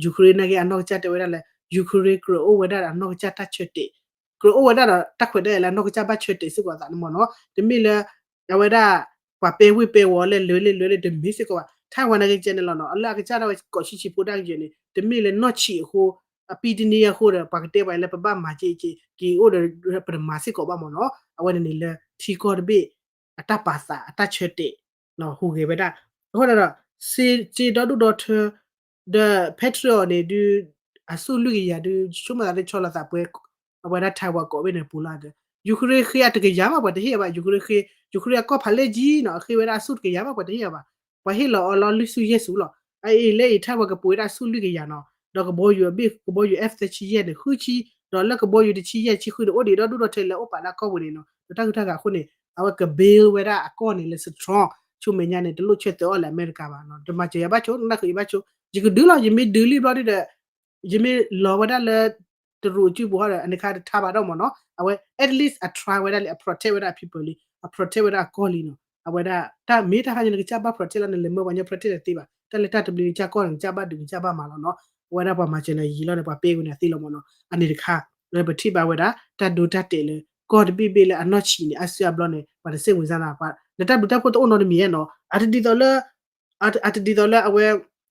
Ukraine နာ်က့အနီၢ်ကစၢ်တဲဝဲဒၣ်လၢ Ukraine ကြၢးအိၣ်ဝဲဒၣ်ဒီးအနီၢ်ကစၢ်တၢ်ဆၢတဲာ် ကြၢးအိၣ်ဝဲဒၣ်ဒီးတၢ်ခွဲးတၢ်ယာ်လၢအနီၢ်ကစၢ်ဘၣ်ဆၢတဲာ်စ့ၢ်ကီးအသးန့ၣ်မ့ၢ်နီၤ တမ့ၢ်လၢ အဝဲဒၣ် ပှၤပဲဝ့ၢ်ပဲဝီၤလဲၤလၢလဲၤလၢလဲၤတမ့ၢ်စ့ၢ်ကီးဘၣ် Taiwan နာ်က့ကဲန့ၣ်လီၤနီၤ လၢအကစၢ်ဒၣ်ဝဲကိးဆံးဆံးဖိဒၣ်ကယၢၤန့ၣ် တမ့ၢ်လၢနီၢ်ဆံးအဃိ အပံတနံၤအဃိဒီး ပှၤကတဲပှၤလၢပဘၣ်မၤက့က့ က့ၤအိၣ်ဒီး ပတမၤစ့ၢ်ကီးဘၣ်မ့ၢ်နီၤ အဝဲန့ၣ်န့ၣ်လၢထံကီၢ်တဘ့ၣ် အတၢ်ပာ်သးအတၢ်ဆၢတဲာ် ဟူးဂဲၤဝဲဒၣ် အဃိဒီး စ့ဒီဒူၣ်ဒီထၢ ဒီး Patriot န့ၣ်ဒုး အဆူၣ်လွံၢ်ကယၤဒုး ဆိကမိၣ်သးလၢဆီလီၤသးပှဲၤ အဝဲဒၣ် Taiwan ကိးဘ့ၣ်န့ၣ်ပူၤလီၤဒီး Ukraine ဃ့အတကယၤဘၣ်ပှၤတဟ့ၣ်အီၤဘၣ် Ukraine ဃ့ Ukraine အကီၢ်ဖးလဲၢ်ကံနီၤ အဃ့ဝဲဒၣ်အဆူၣ်တကယၤဘၣ် ပှၤတဟ့ၣ်အီၤဘၣ် ပှၤဟ့ၣ်လီၤအီၤလီၤလွံၢ်ဆူယဲၢ်ဆူလီၤ အအံၤလၢအံၤ Taiwan ကပူၤဝဲဒၣ်အဆူၣ်လွံၢ်ကယၤနီၤ ဒီးကဘီယူၤအဘ့ၣ် ကဘီယူၤ F သၢဆံယဲၢ်န့ၣ် ဃုဆံ ဒီးလၢကဘီယူၤတဆံယဲၢ်ဆံဃုန့ၣ် အိၣ်ဒံးဒီဒူၣ်ဒီထၢလၢအိၣ်ပာ်လၢအကီၢ်ပူၤန့ၣ်နီၤ ဒီးတၢ်ဂုၤတၢ်ဂၤအဃိန့ၣ် အဝဲက build ဝဲဒၣ်အကီၢ်န့ၣ်လၢ strong ဆူမဲာ်ညါန့ၣ် တလိၣ်ဆၢသၢအီၣ်လၢအမဲရကၤဘၣ်နီၤ တမၤစၢၤယၤဘၣ်ဆိ နၢ်ဃုာ်ယဘၣ်ဆိ ယကဒုးလီၤ ယမ့ၢ်ဒုးလံဘျီဒုဒီး ယမ့ၢ်လီၤဝဲဒၣ်လၢ တရူးအစုပူၤဟီဒီး အန့ၣ်ခါတထါဘၣ်ဒီးမ့ၢ်နီၤ အဝဲ at least အ try ဝဲဒၣ်လံ အ protect ဝဲဒၣ်အ people လံ အ protect ဝဲဒၣ်အကီၢ်လံနီၤ အဝဲဒၣ် တၢ်မ့ၢ်တၢ်ခါန့ၣ် နကစၢ်ဘၣ် protect လီၤ နလဲၤမၢပှၤညီ protect တသ့ဘၣ် တၢ်လၢတၢ်သဘျ့ကစၢ်ကီၢ်န့ၣ် ကစၢ်ဘၣ်ဒုး ကစၢ်ဘၣ်မၤလီၤနီၤ အဝဲဒၣ်ပှၤမၤစၢၤနၤယံာ်လီၤန့ၣ် ပှၤပဲဝဲန့ၣ်အသ့လီၤမ့ၢ်နီၤ အန့ၣ်တခါ လၢပထံၣ်ဘၣ်ဝဲဒၣ် တၢ်ဒိတၢ်တဲာ်လၢကီၢ်တဘ့ၣ်ဘ့ၣ်လၢအနီၢ်ဆံးန့ၣ် အါစုအါဘျီန့ၣ် ပှၤတစဲးဝံၤစါနီၤ ပှၤ လၢတၢ်ဘျုးတၢ်ဖှိၣ်တအိၣ်နီတမံၤဧါနီၤ အတဒ်သိးလၢ အတဒ်သိးလၢအဝဲ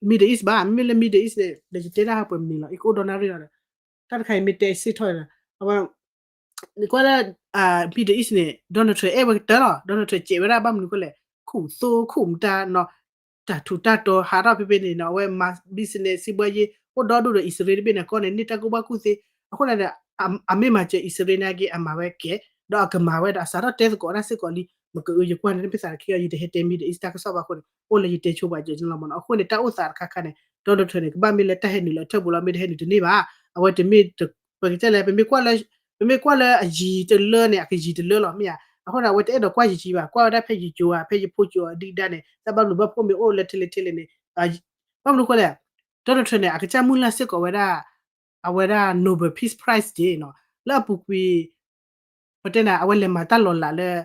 Middle East ဘၣ် မ့မ့ၢ်လၢ Middle East န့ၣ် ဒီးယတဲဒၣ်ပှဲၤမနုၤလီၤ ယကအိၣ်ဒီးနၣ်ရံၣ်လီၤဒီး တၢ်တခါအံၤမ့ၢ်တဲစ့ၢ်ထီၣ်န့ၣ် အဝဲ နကွၢ်လၢ Middle East န့ၣ် Donald Trump အဲၣ်ဝဲကတၢၢ်လီၤ Donald Trump စဲးဝဲဒၣ်ဘၣ်မနုၤဃိလဲၣ် ခူၣ်သိခူၣ်မတၤနီၤ တၢ်ထူးတၢ်တီၤဟးထီၣ်ဖဲဖဲန့ၣ်နီၤ အဝဲမၤ business စံးဘှါယ့ အိၣ်ဒီဒူၣ်ဒီးအံၣ်စရ့လးတဘ့ၣ်န့ၣ် ကီၢ်န့ၣ် န့ၢ်တၢ်ကူၣ်ဘၣ်ကူၣ်သ့ အဃိန့ၣ်ဒီး အမ့ၢ်မၤစၢၤအံၣ်စရ့လးနာ်က့ အမၤဝဲကဲ ဒီးအကမၤဝဲဒီးအစးထီၣ်တဲသကိးတၢ်စ့ၢ်ကီးလံ မ့ၢ်ကအု ယကွၢ်န့ၣ် တမ့ၢ်သးတခ့အီၤ ယတဟဲတဲ Middle East တၢ်ကစီၣ်ဘၣ်အဃိန့ၣ် အိၣ်လၢယတဲဆိပှၤကၢၤကၠိလီၤမ့ၢ်နီၤ အဃိန့ၣ် တၢ်အိၣ်သးတခါခါန့ၣ် Donald Trump န့ၣ် ကဘၣ်မ့ၢ်လၢတၢ်ဟဲနုာ်လၢအထၢၣ်ပူၤလီၤ မ့ၢ်တဟဲနုာ်တန့ၢ်ဘၣ် အဝဲတမ့ၢ် ပကတဲလဲၣ် ပမ့ၢ်ကွၢ်လၢ ပမ့ၢ်ကွၢ်လၢအယံၤတလၢန့ၣ် အကယံၤတလၢလီၤ မ့ၢ်ဧါ အဃိန့ၣ် အဝဲတအဲၣ်ဒိးကွၢ်ယံၤဘၣ် ကွၢ်ဝဲဒၣ်ဖဲယံၤကၠိဧါ ဖဲယဖိကၠိအဒုၣ်ဒါန့ၣ် တၢ်ဘၣ်ဘျုးဘၣ်ဖှိၣ်မ့ၢ်အိၣ်လၢထဲလဲၣ်ထဲလဲၣ်န့ၣ် ဘၣ်မနုၤဃိလဲၣ် Donald Trump န့ၣ် အကစၢ်မုၢ်လၢ်စ့ၢ်ကီးဝဲဒၣ် အဝဲဒၣ် Nobel Peace Prize Day နီၤ လၢအပူၤကွံာ် ပတဲန့ၣ် အဝဲလဲၤမၤတၢ်လီၤလးလၢ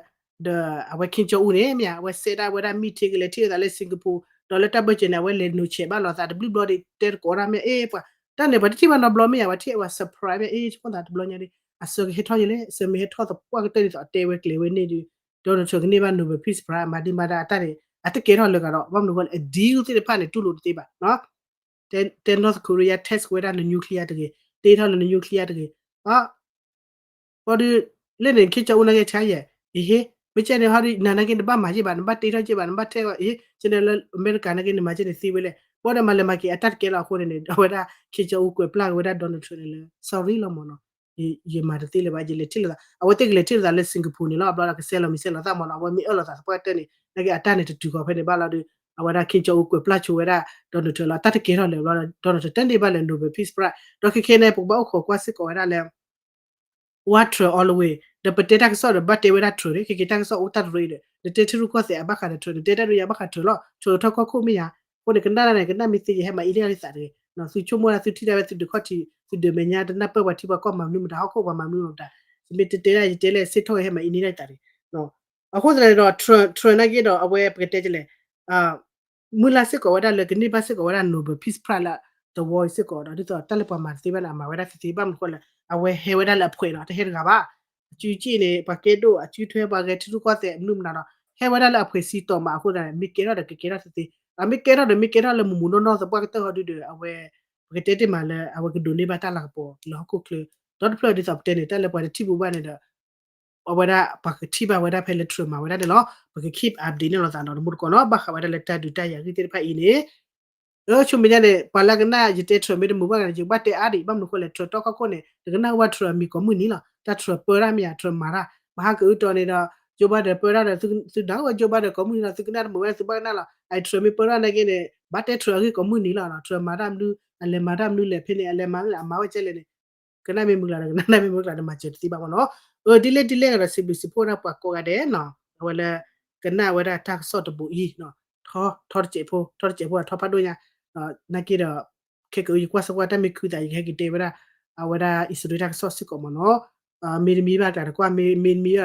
ဒီးအဝဲ Kim Jong Un န့ၣ် မ့ၢ်ဧါ အဝဲစဲဒၣ်ဝဲဒၣ် meeting ကလဲၤထံၣ်လိာ်သးလၢ Singapore ဒီးလၢတၢ်ဘၢၣ်စၢၤန့ၣ် အဝဲလဲၤနိးဆဲးဘၣ်လိာ်သးတဘျုးဘျီဒီး တဲသကိးဒၣ်မ့ၢ် အ့ ပှၤ တၢ်န့ၣ် ပှၤတထံၣ်ဘၣ်နီတဘျီမ့ၢ်ဧါ ပှၤထံၣ်အဝဲ surprise မ့ၢ် အ့ ဆိကမိၣ်သးတဘျီညါဒီး အစၢကဟဲထီၣ်ယလဲၣ် အစၢမ့ၢ်ဟဲထီၣ်သပှၢ်ကတၢၢ်ဒ်သိးအတဲဝဲကျဲၤဝဲန့ၣ်ဒီး Donald Trump ကန့ၢ်ဘၣ် Nobel Peace Prize မၤဒံးမၤဒါအတၢ်န့ၣ် အတကဲထီၣ်လၢၤကဒီး ဘၣ်မနုၤဃိလဲၣ် အ deal သ့ၣ်တဖၣ်န့ၣ် တူၢ်လိာ်တသ့ဘၣ် တဲ North Korea test ဝဲဒၣ်န nuclear တဂ့ၤ တ့ထီၣ်လၢန nuclear တဂ့ၤ ဘၣ်ဒီး လၢန့ၣ် Kim Jong Un နာ်က့ ထဲယဲ အဟ့ မ့ၢ်ကဲန့ၣ်ဟီဒ် နၤနာ်က့ နဘၣ်မၤယ့ၢ်ဘၣ် နဘၣ်တ့ထီၣ်ယ့ၢ်ဘၣ် နဘၣ်ထဲဂီၤ အဟ့ ကဲန့ၣ်လၢအမဲရကၤနာ်က့ နမၤကဲန့ၣ်သ့ဝဲလဲၣ် ဘၣ်ဒီးမၤလဲၤမၤက့ၤအတၢ်တကဲလီၤအဃိန့ၣ်န့ၣ် အဝဲဒၣ် Kim Jong Un ကွဲးပျၢ်က့ၤဝဲဒၣ် Donald Trump န့ၣ်လၢ sorry လီၤမ့ၢ်နီၤ ယမၤတသ့လၢၤဘၣ် ယလဲၤထံၣ်လိာ်သး အဝဲသ့ၣ်ကလဲၤထံၣ်လိာ်သးလၢ Singapore န့ၣ်လီၤ ဘျီဒီးကစဲးလီၤမံၤစဲးလီၤသၣ်မ့ၢ်နီၤ အဝဲမ့ၢ်အၢၣ်လီၤသးသပှၢ်ကတၢၢ်န့ၣ် နာ်က့အတၢ်န့ၣ်တတုၤဃီၤဖဲန့ၣ်ဘၣ်လီၤဒီး အဝဲဒၣ် Kim Jong Un ကွဲးပျၢ်ဆိဝဲဒၣ် Donald Trump လီၤ တၢ်တကဲထီၣ်လၢၤဘျီဒီး Donald Trump တန့ၢ်ဘၣ်လၢ Nobel Peace Prize ဒီးခဲခဲန့ၣ် ပကဘၣ်အိၣ်ခိးကွၢ်စ့ၢ်ကီးဝဲဒၣ်လၢ War Trump all the way ဒီးပတဲတၢ်ကစီၣ်ဒီး ဘၣ်တဲဝဲဒၣ် Trump န့ၣ် ခဲခဲတၢ်ကစီၣ်အိၣ်တၢ်တရၢအံၤဒီး နတဲထံရူၢ်ကီၢ်သဲးအဘၣ်ဃးဒီး Trump နတဲတၢ်ဒုးယၤဘၣ်ဃး Trump လီၤ Trump ထီၣ်ကီၢ်ခိၣ်မ့ၢ်ယါ အဃိန့ၣ် ကနၣ်ဒၣ်န့ၣ် ကနၣ်မ့ၢ်သ့ယဟဲမၤအံၤန့ၢ်ယသးတဂ့ၤ သုဆိကမိၣ်ဒၣ် သုထံၣ်ဒၣ်ဝဲသုဒုးခီၣ်ထံး သုဒုးမဲာ်ညါ တနၢ်ပၢၢ်ပှၤထံပှၤကီၢ်မၤမနုၤမတၤ ဟီၣ်ခိၣ်ပှၤမၤမနုၤမတၤ ယမ့ၢ်တတဲဒၣ်ယတဲလဲၣ် စ့ၢ်ထီၣ်ဂ့ၤဟဲမၤအံၤန့ၢ်ဒၣ်ယသးတဂ့ၤ အဃိသတးန့ၣ်ဒီး Trump နာ်က့ဒီး အဝဲပကတဲဒ်လဲၣ် မုၢ်လၢ်စ့ၢ်ကီးဝဲဒၣ်လၢကန့ၢ်ဘၣ်စ့ၢ်ကီးဝဲဒၣ် Nobel Peace Prize လၢ the world စ့ၢ်ကီးဒီး ဒ်သိးတၢ်လၢပှၤမၤတသ့ဘၣ်န့ၣ် အမၤဝဲဒၣ်သ့သ့ ဘၣ်မနုၤဃိလဲၣ် အဝဲဟဲဝဲဒၣ်လၢအဖှဲးနီၤ တဟဲတဂၤဘၣ် အစုက့ၣ်န့ၣ် ပှၤကဲဒိၣ် အစုထွဲ ပှၤဂဲၤထံရူၢ်ကီၢ်သဲး မနုၤမတၤဒီး ဟဲဝဲဒၣ်လၢအဖှဲးစံတီၤမးအဃိသတးန့ၣ် မ့ၢ်ကဲထီၣ်ဒီးကကဲထီၣ်သ့သ့ အမ့ၢ်ကဲထီၣ်ဒီးမ့ၢ်ကဲထီၣ်လၢမုၢ်မုၢ်နီၢ်နီၢ်သပှၢ်ကတၢၢ်ဟီဒုဒီး အဝဲ ပကတဲတ့ၢ်မးလၢ အဝဲကဒိးန့ၢ်ဘၣ်တၢ်လၤကပီၤလၢဟီၣ်ခိၣ်ချၢ ဒီတဖျၢၣ်ဒ်သိးပတဲန့ၣ် တၢ်လၢပှၤတထံၣ်ဘူးဘၣ်န့ၣ်ဒီး အဝဲဒၣ်ပှၤကထံၣ်ဘၣ်ဝဲဒၣ်ဖဲလၢ Trump မၤဝဲဒၣ်န့ၣ်လီၤ. ပက keep update န့ၣ်လိာ်သးနီၤ တမူတကိးနီၤ ဘၣ်ဃးဝဲဒၣ်လၢတၢ်ဒုးတၢ်ယၤဂ့ၢ်သ့ၣ်တဖၣ်အံၤန့ၣ် အဆိမိၣ်ညါန့ၣ် ပှၤလၢကနၣ်ယတဲ Trump မ့ၢ်တမုာ်ဘၣ်န့ၣ် ယကဘၣ်တဲအါဒံး ဘၣ်မနုၤဃိလဲၣ် Trump တီခီခိၣ်န့ၣ် နကနၣ်ဝဲ Trump အမံၤကိးမုၢ်နံၤလီၤ. တၢ် Trump ပၢတၢ်မ့ၢ်ဧါ Trump မၤတၢ် မဟါကအုတီန့ၣ်ဒီး Joe Biden ပၢတၢ်ဒီး သုဒၣ်ဝဲ Joe Biden ကိးမုၢ်နံၤလီၤ သုကနၣ်တမုာ်ဝဲန့ၣ် သုဘၣ်ကနၣ်လီၤ. အ Trump မ့ၢ်ပၢတၢ်နာ်က့န့ၣ် ဘၣ်တဲ Trump အဂ့ၢ်ကိးမုၢ်နံၤလီၤ. Trump မၤတၢ်မနုၤ အလဲၤမၤတၢ်မနုၤလဲၣ် ဖဲန့ၣ် အလဲၤမၤမနုၤလဲၣ် အမၤဝဲကဲလဲၣ်န့ၣ် ကနၣ်မ့ၢ်မုာ်ကျၢ်ဒီး ကနၣ်မ့ၢ်မုာ်ကျၢ်ဒီး မၤစၢၤတသ့ဘၣ်မ့ၢ်နီၤ. အၢ ဒ်လဲၣ်ဒ်လဲၣ်ဒီး စံးဘျုးစံးဖှိၣ်ဒၣ်ပှၤကိးဂၤဒဲးနီၤ အဝဲလၢ ကနၣ်ဝဲဒၣ်တၢ်ကစီၣ်တဘိအံၤ ထီတစဲးဖိ ထီတစဲးဖိအထီဖးဒိၣ်ညါ နာ်က့ဒီး ခဲကအုယကွၢ်စကွၢ်တၢ်မ့ၢ်ခုသး ယကဟဲက့ၤတဲဝဲဒၣ် အဝဲဒၣ်အံၣ်စရ့လးတၢ်ကစီၣ်စ့ၢ်ကီးမ့ၢ်နီၤ. မ့တမ့ၢ်ဘၣ်ကျါတကွၢ် မ့မ့ၢ်